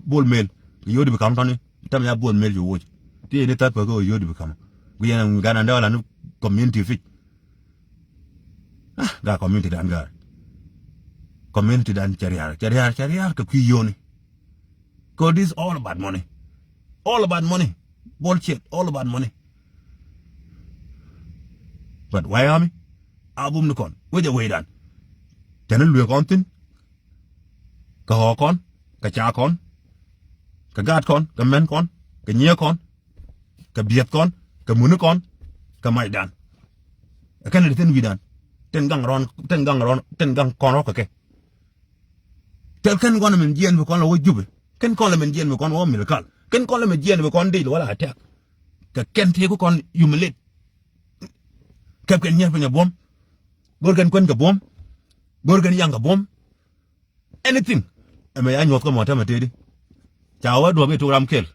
Bol mel. Yoni bi kam tɔni. Tam ya bol mel ju woc. Ti ni thar pä kä yoni bi kam. Guic yɛn ɛ gan an dee wä lat ni community fic. Ah, gaa community dan gaa. Community dan cɛ riar, cɛ riar, cɛ riar kɛ kui̱ yoni. 'Cause this all about money. All about money. Bullshit, all about money. But why ami? A bum ni kɔn. Wecɛ wecdan. Tɛn luee kɔn thin. Kɛ ɣɔɔ kɔn, kɛ ca kɔn, kɛ gaat kɔn, kɛ mɛn kɔn, kɛ nyiee kɔn, kɛ biɛth kɔn, kɛ muni kɔn, kɛ macdan. Ɛ kɛn ɛ ti thin wi̱dan. Tin gaŋ rɔn, tin gaŋ rɔn, tin gaŋ kɔn rɔk kɛ kɛ. Tɛl kɛn kɔn ɛ min jiɛn bi kɔn lɛ wä Jubɛ. Kɛn kɔn lɛ min jiɛn bi kɔn wä Milkal. Kɛn kɔn lɛ min jiɛn bi kɔn dil wala attack. Kɛ kɛn ti ku kɔn humiliate. Kɛp kɛn nyier piny ɛ buɔ̱m. Go̱r kɛn kuän kɛ buɔ̱m. Go̱r kɛn yaŋ kɛ buɔ̱m. Anything. Ɛmɛ ya nyuɔth kä mɔ tämɛ tëëdi. Ca wä duɔ̱p i̱ tok ram kel.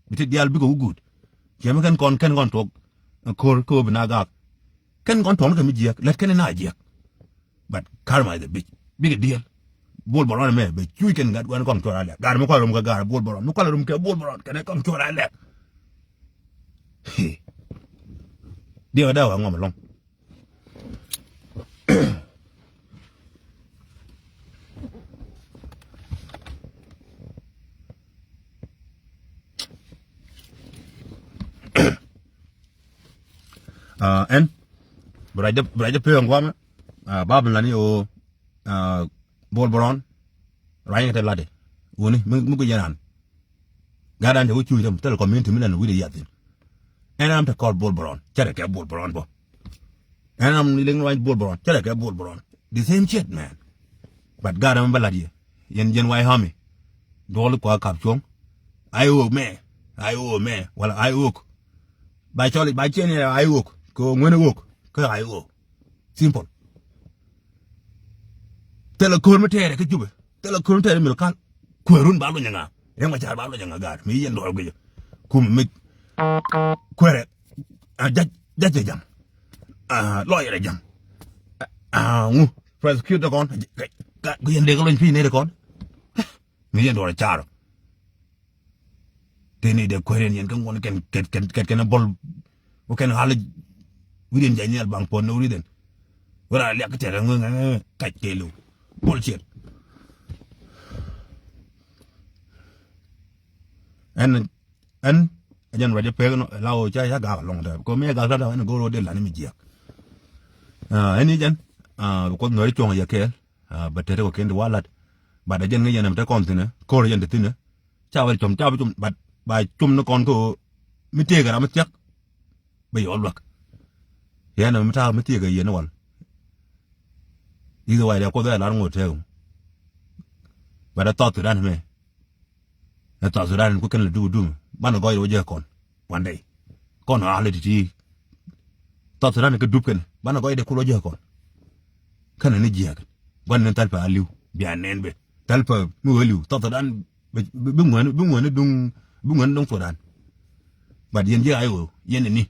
Bi ti diaal bikɛ wä guut. Ciɛ mi kɛn kɔn kɛn kɔn tuɔk. Ko̱r kä wä bi na gaak. Kɛn kɔn tuɔk ni kɛ mi jiɛk lät kɛn ina jiɛk. But karma is a bitch. Bikɛ diɛl. Bol bɔrɔn ɛmɛ bɛ cuc kɛn gat wɛn kɔn cuɔr alɛ. Gar mi kual rum kɛ gar bol bɔrɔn mi kual rum kɛ bol bɔrɔn kɛn kɔn cuɔr alɛ. Diɛ wä daa wä ŋɔm ɛlɔŋ. Ɛn bi ruac jɛ pek ɛn guamɛ. Bab lani o bol bɔrɔn. Ruac kɛ te latdɛ wuni mi guic yɛn an. Gat an te wä cuc ram thil community mi lan wi̱dɛ yathin. Ɛn ram te kɔl bol bɔrɔn cɛ te kɛ bol bɔrɔn bɔ. Ɛn ram ni leng ruany bol bɔrɔn cɛ te kɛ bol bɔrɔn. The same shit man. But gat ram bä lat yɛ yɛn jɛn way hami. Duɔl kua kap cuɔŋ. Ay wok mɛ. Ay wok mɛ wala ay wok. Ba cɔl ba ciɛn yɛ ay wok kɛ ŋuɛn wok kɛ ay wok. Simple. Thilɛ ko̱r mi tɛɛrɛ kä Jubɛ. Thilɛ ko̱r mi tɛɛrɛ Milkal. Kuɛɛrun ba luny ŋa. Riɛŋ ma car ba luny ŋa gaat mi yɛn duɔɔr guicä. Kum mi kuɛɛrɛ. A jac jac jɛ jam. A lɔyɛrɛ jam. A ŋu prosecutor kɔn. Ku yɛn dee kä luny pi̱i̱ nɛy kɔn. Mi yɛn duɔɔr car. Tëë ni dee kueer yɛn yɛn kä ŋuɔn kɛn kɛn kɛn kɛn bɔl. Wä kɛn ɣal wi̱diɛn jɛ nyɛl baŋ puɔn ni wi̱diɛn. Wä ra liak kɛ tɛr ŋä ŋä kac kɛ liw. Bullshit. Ɛn ɛn ɛ jɛn ruac ɛ pek la wä ca ca gak lɔŋ tɛ kɛ mi ɛ gak tɛ ɛn go̱o̱r wä dee lan mi jiɛk. Ɛn i̱ jɛn bi kuoth nuɔ̱ri cuɔ̱ŋ yɛ kɛɛl. Bɛ tɛt kɔ kɛn ti wa lat. Bat ɛ jɛn ŋä yɛn ɛm te kɔn thinɛ ko̱r yɛn te thinɛ. Ca wɛl com ca bi com bat ba com ni kɔn kä ɣöö mi tëëkɛ ram mi thia̱k. Bɛ yɔɔl luäk. Yɛn ɛm mi ta̱a̱k mi tëëkɛ yɛn wal. I̱th wayɛ dɛ kuoth ɛ lar ŋot tëëk. Bat ɛ South Sudan mɛ. Ɛ South Sudan ku kɛn lɛ dum dum banɛ gɔc rɔ jɛ kɔn. One day kɔn a lɛ ti̱ti̱. South Sudan kɛ dup kɛn banɛ gɔc dee kul wä jiäk kɔn. Kɛnɛ ni jiäk gua̱n ni thal pɛ a li̱w bia nɛn bɛ thal pɛ mi wee li̱w South Sudan. Bi ŋuäni bi ŋuäni duŋ bi ŋuäni duŋ Sudan. But yɛn jiäk a i̱ ɣöö yɛn ni ni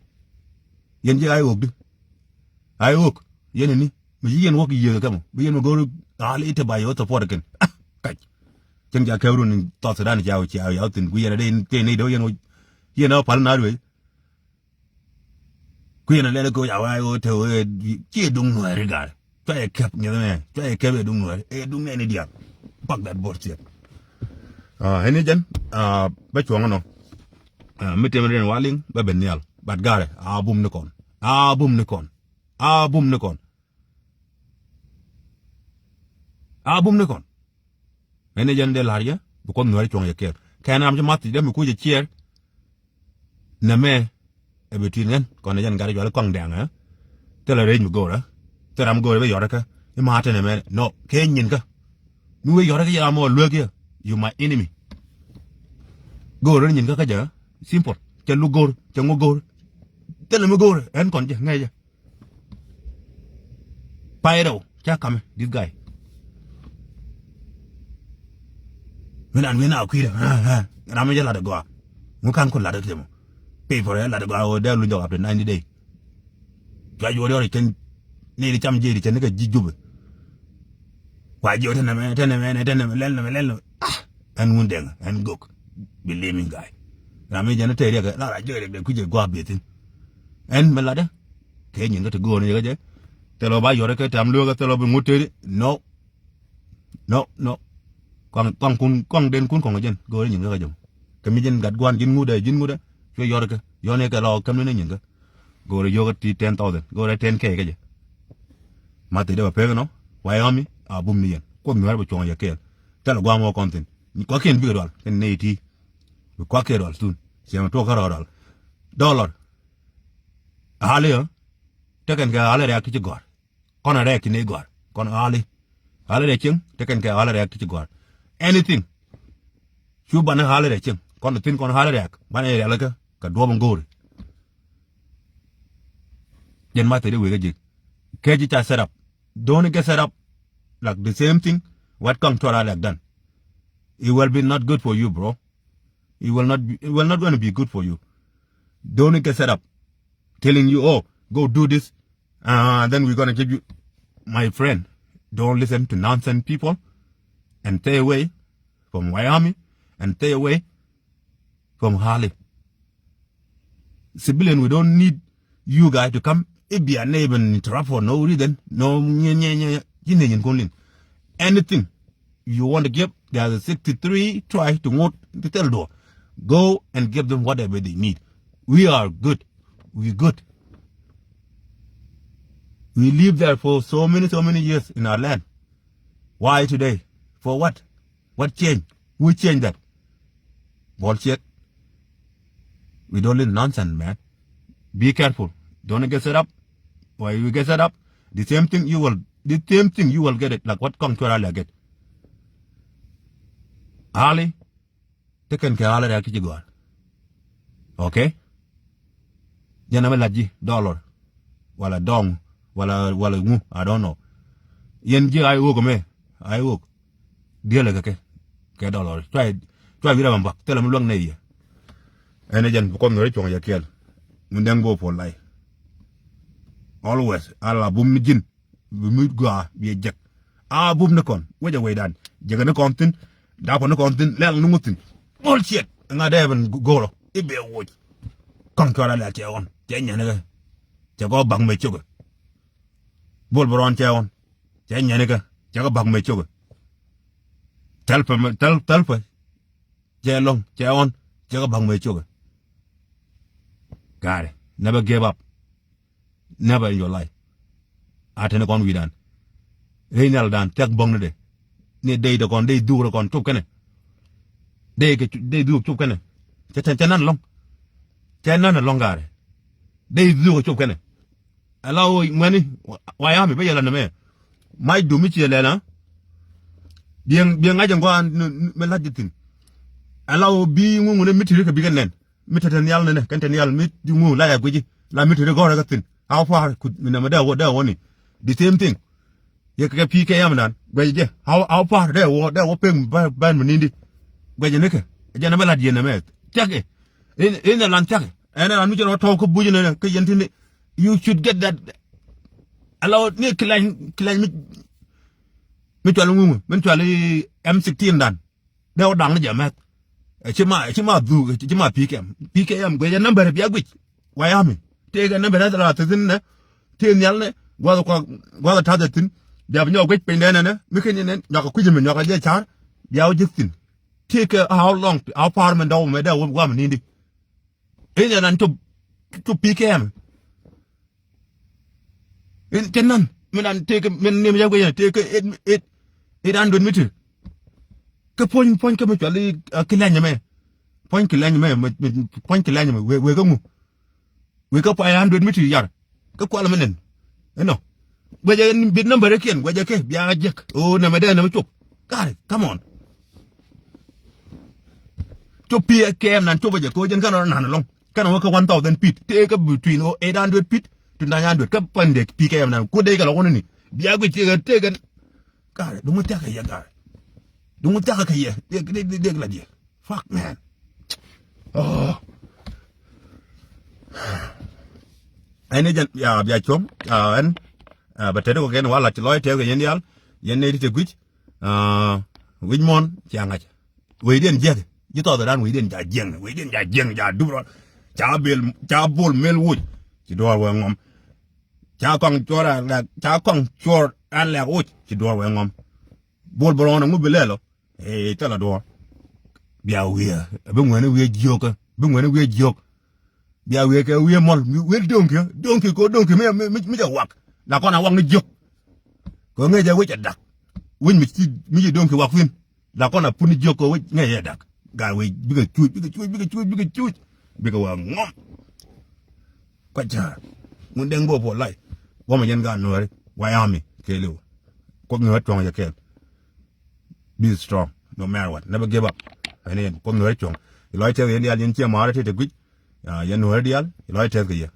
yɛn jiäk a i̱ ɣöök di. A i̱ ɣöök yɛn ni ni mi ci yɛn wäk yiëëk kɛ mɔ bi yɛn mi go̱o̱r a li te ba yɛ wä support kɛn. Kac. Cäŋ ca kɛɛk run in South Sudan ca wä cia wä yaw thin ku yɛn a dee in tëë ney dee wä yɛn wä yɛn a wä pal na ruëë. Kui̱n a lɛl kä wec a wä a ɣöö te ɣöö ciɛ duŋ nuääri ga̱a̱r. Cua yɛ kɛp ŋi̱th mɛ, cua yɛ kɛp ɛ duŋ nuɛɛr, ɛ duŋ nɛɛni diaal. Pak that bullshit. Ɛn ni jɛn bä cuɔ̱ŋ nɔ. Mi tëmɛ riɛn wa liŋ bä ben nhial. But garɛ a bum ni kɔn, a bum ni kɔn, a bum ni kɔn. A bum ni kɔn. Ɛn ni jɛn dee la̱r yɛ bi Kuoth nuɛɛr cuɔ̱ŋ yɛ kɛɛl. Kɛn ram ci math ti dee mi kuc ɛ ciɛɛr. Nɛmɛ ɛ bi tui̱n ŋän kɔn ɛ jɛn gat ɛ jual i̱ kɔaŋ dɛŋ ɛ. Thilɛ rɛc mi go̱o̱rä. Thilɛ ram mi go̱o̱rä bi yɔrä kä i̱ ma̱a̱ te nɛmɛ nɔ kɛ nyin kä. Mi wee yɔrä kä yɛ ram mɔ luek yɛ. You my enemy. Go̱o̱rä nyin kä kä jɛ simple. Cɛ lu go̱o̱r cɛ ŋu go̱o̱r. Thilɛ mi go̱o̱rä ɛn kɔn jɛ ŋäcä. Pay rɛw ca kamɛ this guy. Min an min a kui̱dɛ ram mi jɛ lat a gɔaa. Ŋu kan ku lat a tɛmɔ. Pay for ɛ lat a gɔaa wä dee luny jɔk after ninety day. Cua juɔt yɔr i̱ cɛn ni di cam jiɛc di cɛn ni kɛ ji̱ jupɛ. Kua jiɔt tɛnɛ mɛ tɛnɛ mɛ tɛnɛ mɛ lɛl nɛ mɛ lɛl nɛ mɛ. Ah, ɛn ŋun dɛŋ ɛn gok. Believe me guy. Ram mi jɛn ni tɛy riɛk ɛ la ra jiɔt riɛk dɛ kui̱ jɛ gua̱a̱ biɛ thi̱n. Ɛn mɛ latdä. Kɛ nyin kä ti go̱o̱r ni jɛ kä jɛ. Thilɛ ba yɔrɛ kɛ tam lueekä thilɛ bi ŋut tëëdi. No. No, no. Kɔaŋ kɔaŋ kun kɔaŋ den kun kɔaŋ jɛn go̱o̱r ni nyin kä kä jɛ. Kɛ mi jɛn gat gua̱a̱n ji̱n ŋut ɛ ji̱n ŋut ɛ. Cuɛ yɔrɛ kɛ yɔn ɛ kɛ lɔ käm ni ni nyin kä. Go̱o̱r ɛ yio̱k ɛ ti ten thousand go̱o̱r ɛ ten K kä jɛ. Ma thil dee bɛ pek nɔ. Wa yɔmi a bum ni yɛn Kuoth nuɛɛr bɛ cuɔ̱ŋ yɛ kɛɛl. Thilɛ gua̱a̱m wä kɔn thi̱n. Kuakiɛn bikɛ dual kɛn nɛy ti. Bi kuakiɛn dual thun ciɛmɛ tuɔk kä rɔɔdɔl. Dollar. Hali ɔ. Tekɛn kɛ hali riak ti ci gɔ̱a̱r. Kɔn a rɛɛk ti ni gɔ̱a̱r kɔn a hali. Hali riak cieŋ tekɛn kɛ hali riak ti ci gɔ̱a̱r. Anything. Cu banɛ hali riak cieŋ kɔn a thi̱n kɔn hali riak banɛ rialikä kɛ duɔ̱p in go̱o̱ri. Jɛn ma thil i̱ wek a ji̱ kɛ ji̱ ca set up. Don't get set up. Like the same thing. What kɔŋ tuɔra like done. It will be not good for you, bro. It will not be, it will not gonna be good for you. Don't get set up. Telling you, oh, go do this. Uh, then we're gonna give you, my friend. Don't listen to nonsense people. And stay away from Wyoming. And stay away from Harley. Civilian, we don't need you guys to come. If you are not even interrupt for no reason, no nye nye nye nye. Ji̱n ne nyin kun lin. Anything you want to give, there are sixty-three try to ŋot ti thil duɔ. Go and give them whatever they need. We are good. We good. We live there for so many so many years in our land. Why today? For what? What change? Who change that? Bullshit. We don't need nonsense, man. Be careful. Don't get set up. Why you get set up? The same thing you will, the same thing you will get it. Like what kɔŋ cuara la get. Ali, tekɛn kɛ ali rɛk ti ci gɔ̱a̱r. Okay. Jɛn amɛ lat ji̱ dollar wala dɔŋ wala wala ŋu, I don't know. Yɛn ji̱ ay wok mɛ ay wok. Diɛlɛ kɛ kɛ kɛ dollar cua cua wi̱rɛ bambak thilɛ mi luäk nɛ yɛ. Ɛn ɛ jɛn bi kɔn nuɛri cuɔ̱ŋ jɛ kiɛl. Min dɛŋ bo puɔl lay. Always ala bum ni ji̱n. Bi mi gɔaa bi jek. A bum ni kɔn wecɛ wecdan jek ni kɔn thin. Dapɔ ni kɔn thin lɛl ni ŋu thin. Bullshit. Ŋa dee ben go̱o̱rɔ i̱ bɛ woc. Kɔn cuarɛ lɛl cɛ ɣɔn cɛ nyɛn kɛ. Cɛ kɔ bak mɛ cokɛ. Bol bi rɔn cɛ ɣɔn cɛ nyɛn kɛ cɛ kɔ bak mɛ cokɛ. Thɛl pɛ mɛ thɛl thɛl pɛ. Cɛ lɔŋ cɛ ɣɔn cɛ kɔ bak mɛ cokɛ. Gaari never give up. Never in your life. A teni kɔn wi̱dan. Rɛy nhial dan thiak bäŋ ni de. Ni dey de kɔn dey dhuk rɛ kɔn cop kɛnɛ. Dey kɛ dey dhuk cop kɛnɛ. Cɛ tɛn cɛ nan lɔŋ. Cɛ nan lɔŋ gaarɛ. Dey dhuk cop kɛnɛ. Ala o ŋuɛni wayami bä yɛlɛ nɛmɛ. Mac dumi ciɛ lɛna. Biɛŋ biɛŋ ŋa̱c ɛn gɔaa mi la̱t ji̱ thi̱n. Ala o bi ŋuŋuni mi ti̱ri kɛ bikɛ nɛn. Mi te te nhial nɛnɛ kɛn te nhial mi di ŋu la ya guici la mi te te gɔrɛ kä thin. How far kut mi nɛmɛ dee wä dee wä ni. The same thing. Yɛ kɛ P K M dan guɛc jɛ how how far dee wä dee wä pek bän mi nindi. Guɛc ni kɛ jɛ nɛmɛ lat yɛ nɛmɛ thiak ɛ. In in lan thiak ɛ ɛn lan mi cɛ rɔ tɔw kä buc nɛnɛ kä yɛn tini. You should get that. Alo ni kilany kilany mi mi cual ŋuŋu min cual M sixteen dan. Dee wä daŋ ni jɛ mɛth. Ɛ ci ma ɛ ci ma dhuk ɛ ci ma P K M P K M guic ɛ nambɛr bia guic. Wayami tëëkɛ nambɛr ɛ thɛlɛ a thi̱thin nɛ. Tëë nhial nɛ. Gua̱th kua gua̱th ta̱th ɛ thi̱n. Bia bi nyɔk guic piny dɛn ɛnɛ mi ken yɛn nyɔk kui̱c mi nyɔk jɛ car. Bia wä ji̱ thi̱n. Tiek kɛ how long, how far mɛn dɔw mɛ dee wä guam ni̱n di. In yɛn an cop cop P K M. In cɛ nan min an tëëk min nim yɛn guic yɛn tëëk eight eight eight hundred meter. Kä puɔ̱ny puɔ̱ny kä mi cual i̱ ki lɛny ɛmɛ. Puɔ̱ny ki lɛny ɛmɛ puɔ̱ny ki lɛny ɛmɛ wek wek kä ŋu. Wek kä five hundred meter yar. Kä kual mi nɛn inɔ. Guɛcɛ bit number kiɛn guɛcɛ kɛ bia jek o nɛmɛ dee nɛmɛ cop. Gari, come on. Cop P K M nan cop jɛ ko jɛn kan ɔ nan lɔŋ. Kan ɔ kä one thousand feet tëë kä between o eight hundred feet to nine hundred kä pande P K M nan ku dee kɛ lɔ wuni ni. Bia guic tëë kɛ tëë kɛ. Gari, dumu thiak kɛ yɛ gari. Dumu thiak kɛ yɛ dee dee dee la diɛ. Fuck man. Oh. Ɛn ni jɛn ya bia cuɔ̱ŋ ya ɛn. Bɛ tɛt kɔ kɛn wala ci lɔc tɛth kɛ yɛn dial. Yɛn ni ti te guic. Wi̱c muɔ̱n cia ŋa̱c. Wecdiɛn jiäk ji̱ thɔɔth ran wecdiɛn ja jiäŋ wecdiɛn ja jiäŋ ja dup rɔ. Ca bil ca bol mel woc. Ci duɔɔr wee ŋɔm. Ca kɔŋ cuɔr an lɛk ca kɔŋ cuɔr an lɛk woc ci duɔɔr wee ŋɔm. Bol bol ŋɔn aŋu bi lɛl ɔ. Ee thilɛ duɔ̱ɔ̱r. Bia wiee bi ŋuɛni wiee jiökä bi ŋuɛni wiee jiök. Bia wiee kɛ wiee mɔl wiee doŋki doŋki ko doŋki mi mi mi jɛ wak. La kɔn a wak ni jiök. Kɛ ŋäc jɛ wec a dak. Wec mi ci mi ci doŋki wak thin. La kɔn a pun ni jiök kɛ wec ŋäc jɛ dak. Gaa wec bikɛ cuc bikɛ cuc bikɛ cuc bikɛ cuc. Bikɛ wak ŋɔm. Kɔc ca̱a̱r ŋun deŋ bok puɔl lac. Guɔmɛ yɛn gaat nuääri wayami keliw. Kuoth nuääri tuɔŋ yɛ kɛɛl. Be strong no matter what, never give up. Ɛn yɛn kuoth nuääri tuɔŋ. Ilɔc tɛth yɛn dial yɛn ciɛ ma̱a̱rä tet ɛ guic. Yɛn nuääri dial ilɔc tɛth kɛ yɛ.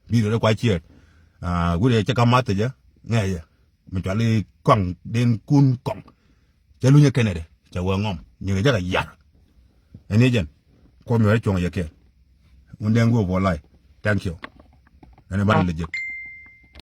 Bi rɛ kua ciɛɛt. Wut yɛ cɛ ka math ɛ jɛ ŋɛɛ yɛ. Mi cual i̱ kɔaŋ den kun kɔaŋ. Cɛ lunyɛ kɛnɛdɛ cɛ wee ŋɔm nyiŋɛ jɛ kɛ yar. Ɛn yɛ jɛn kuoth nuääri tuɔŋ yɛ kɛɛl. Ŋun deŋ bok puɔl lac. Thank you. Ɛn ɛ ban lɛ jek.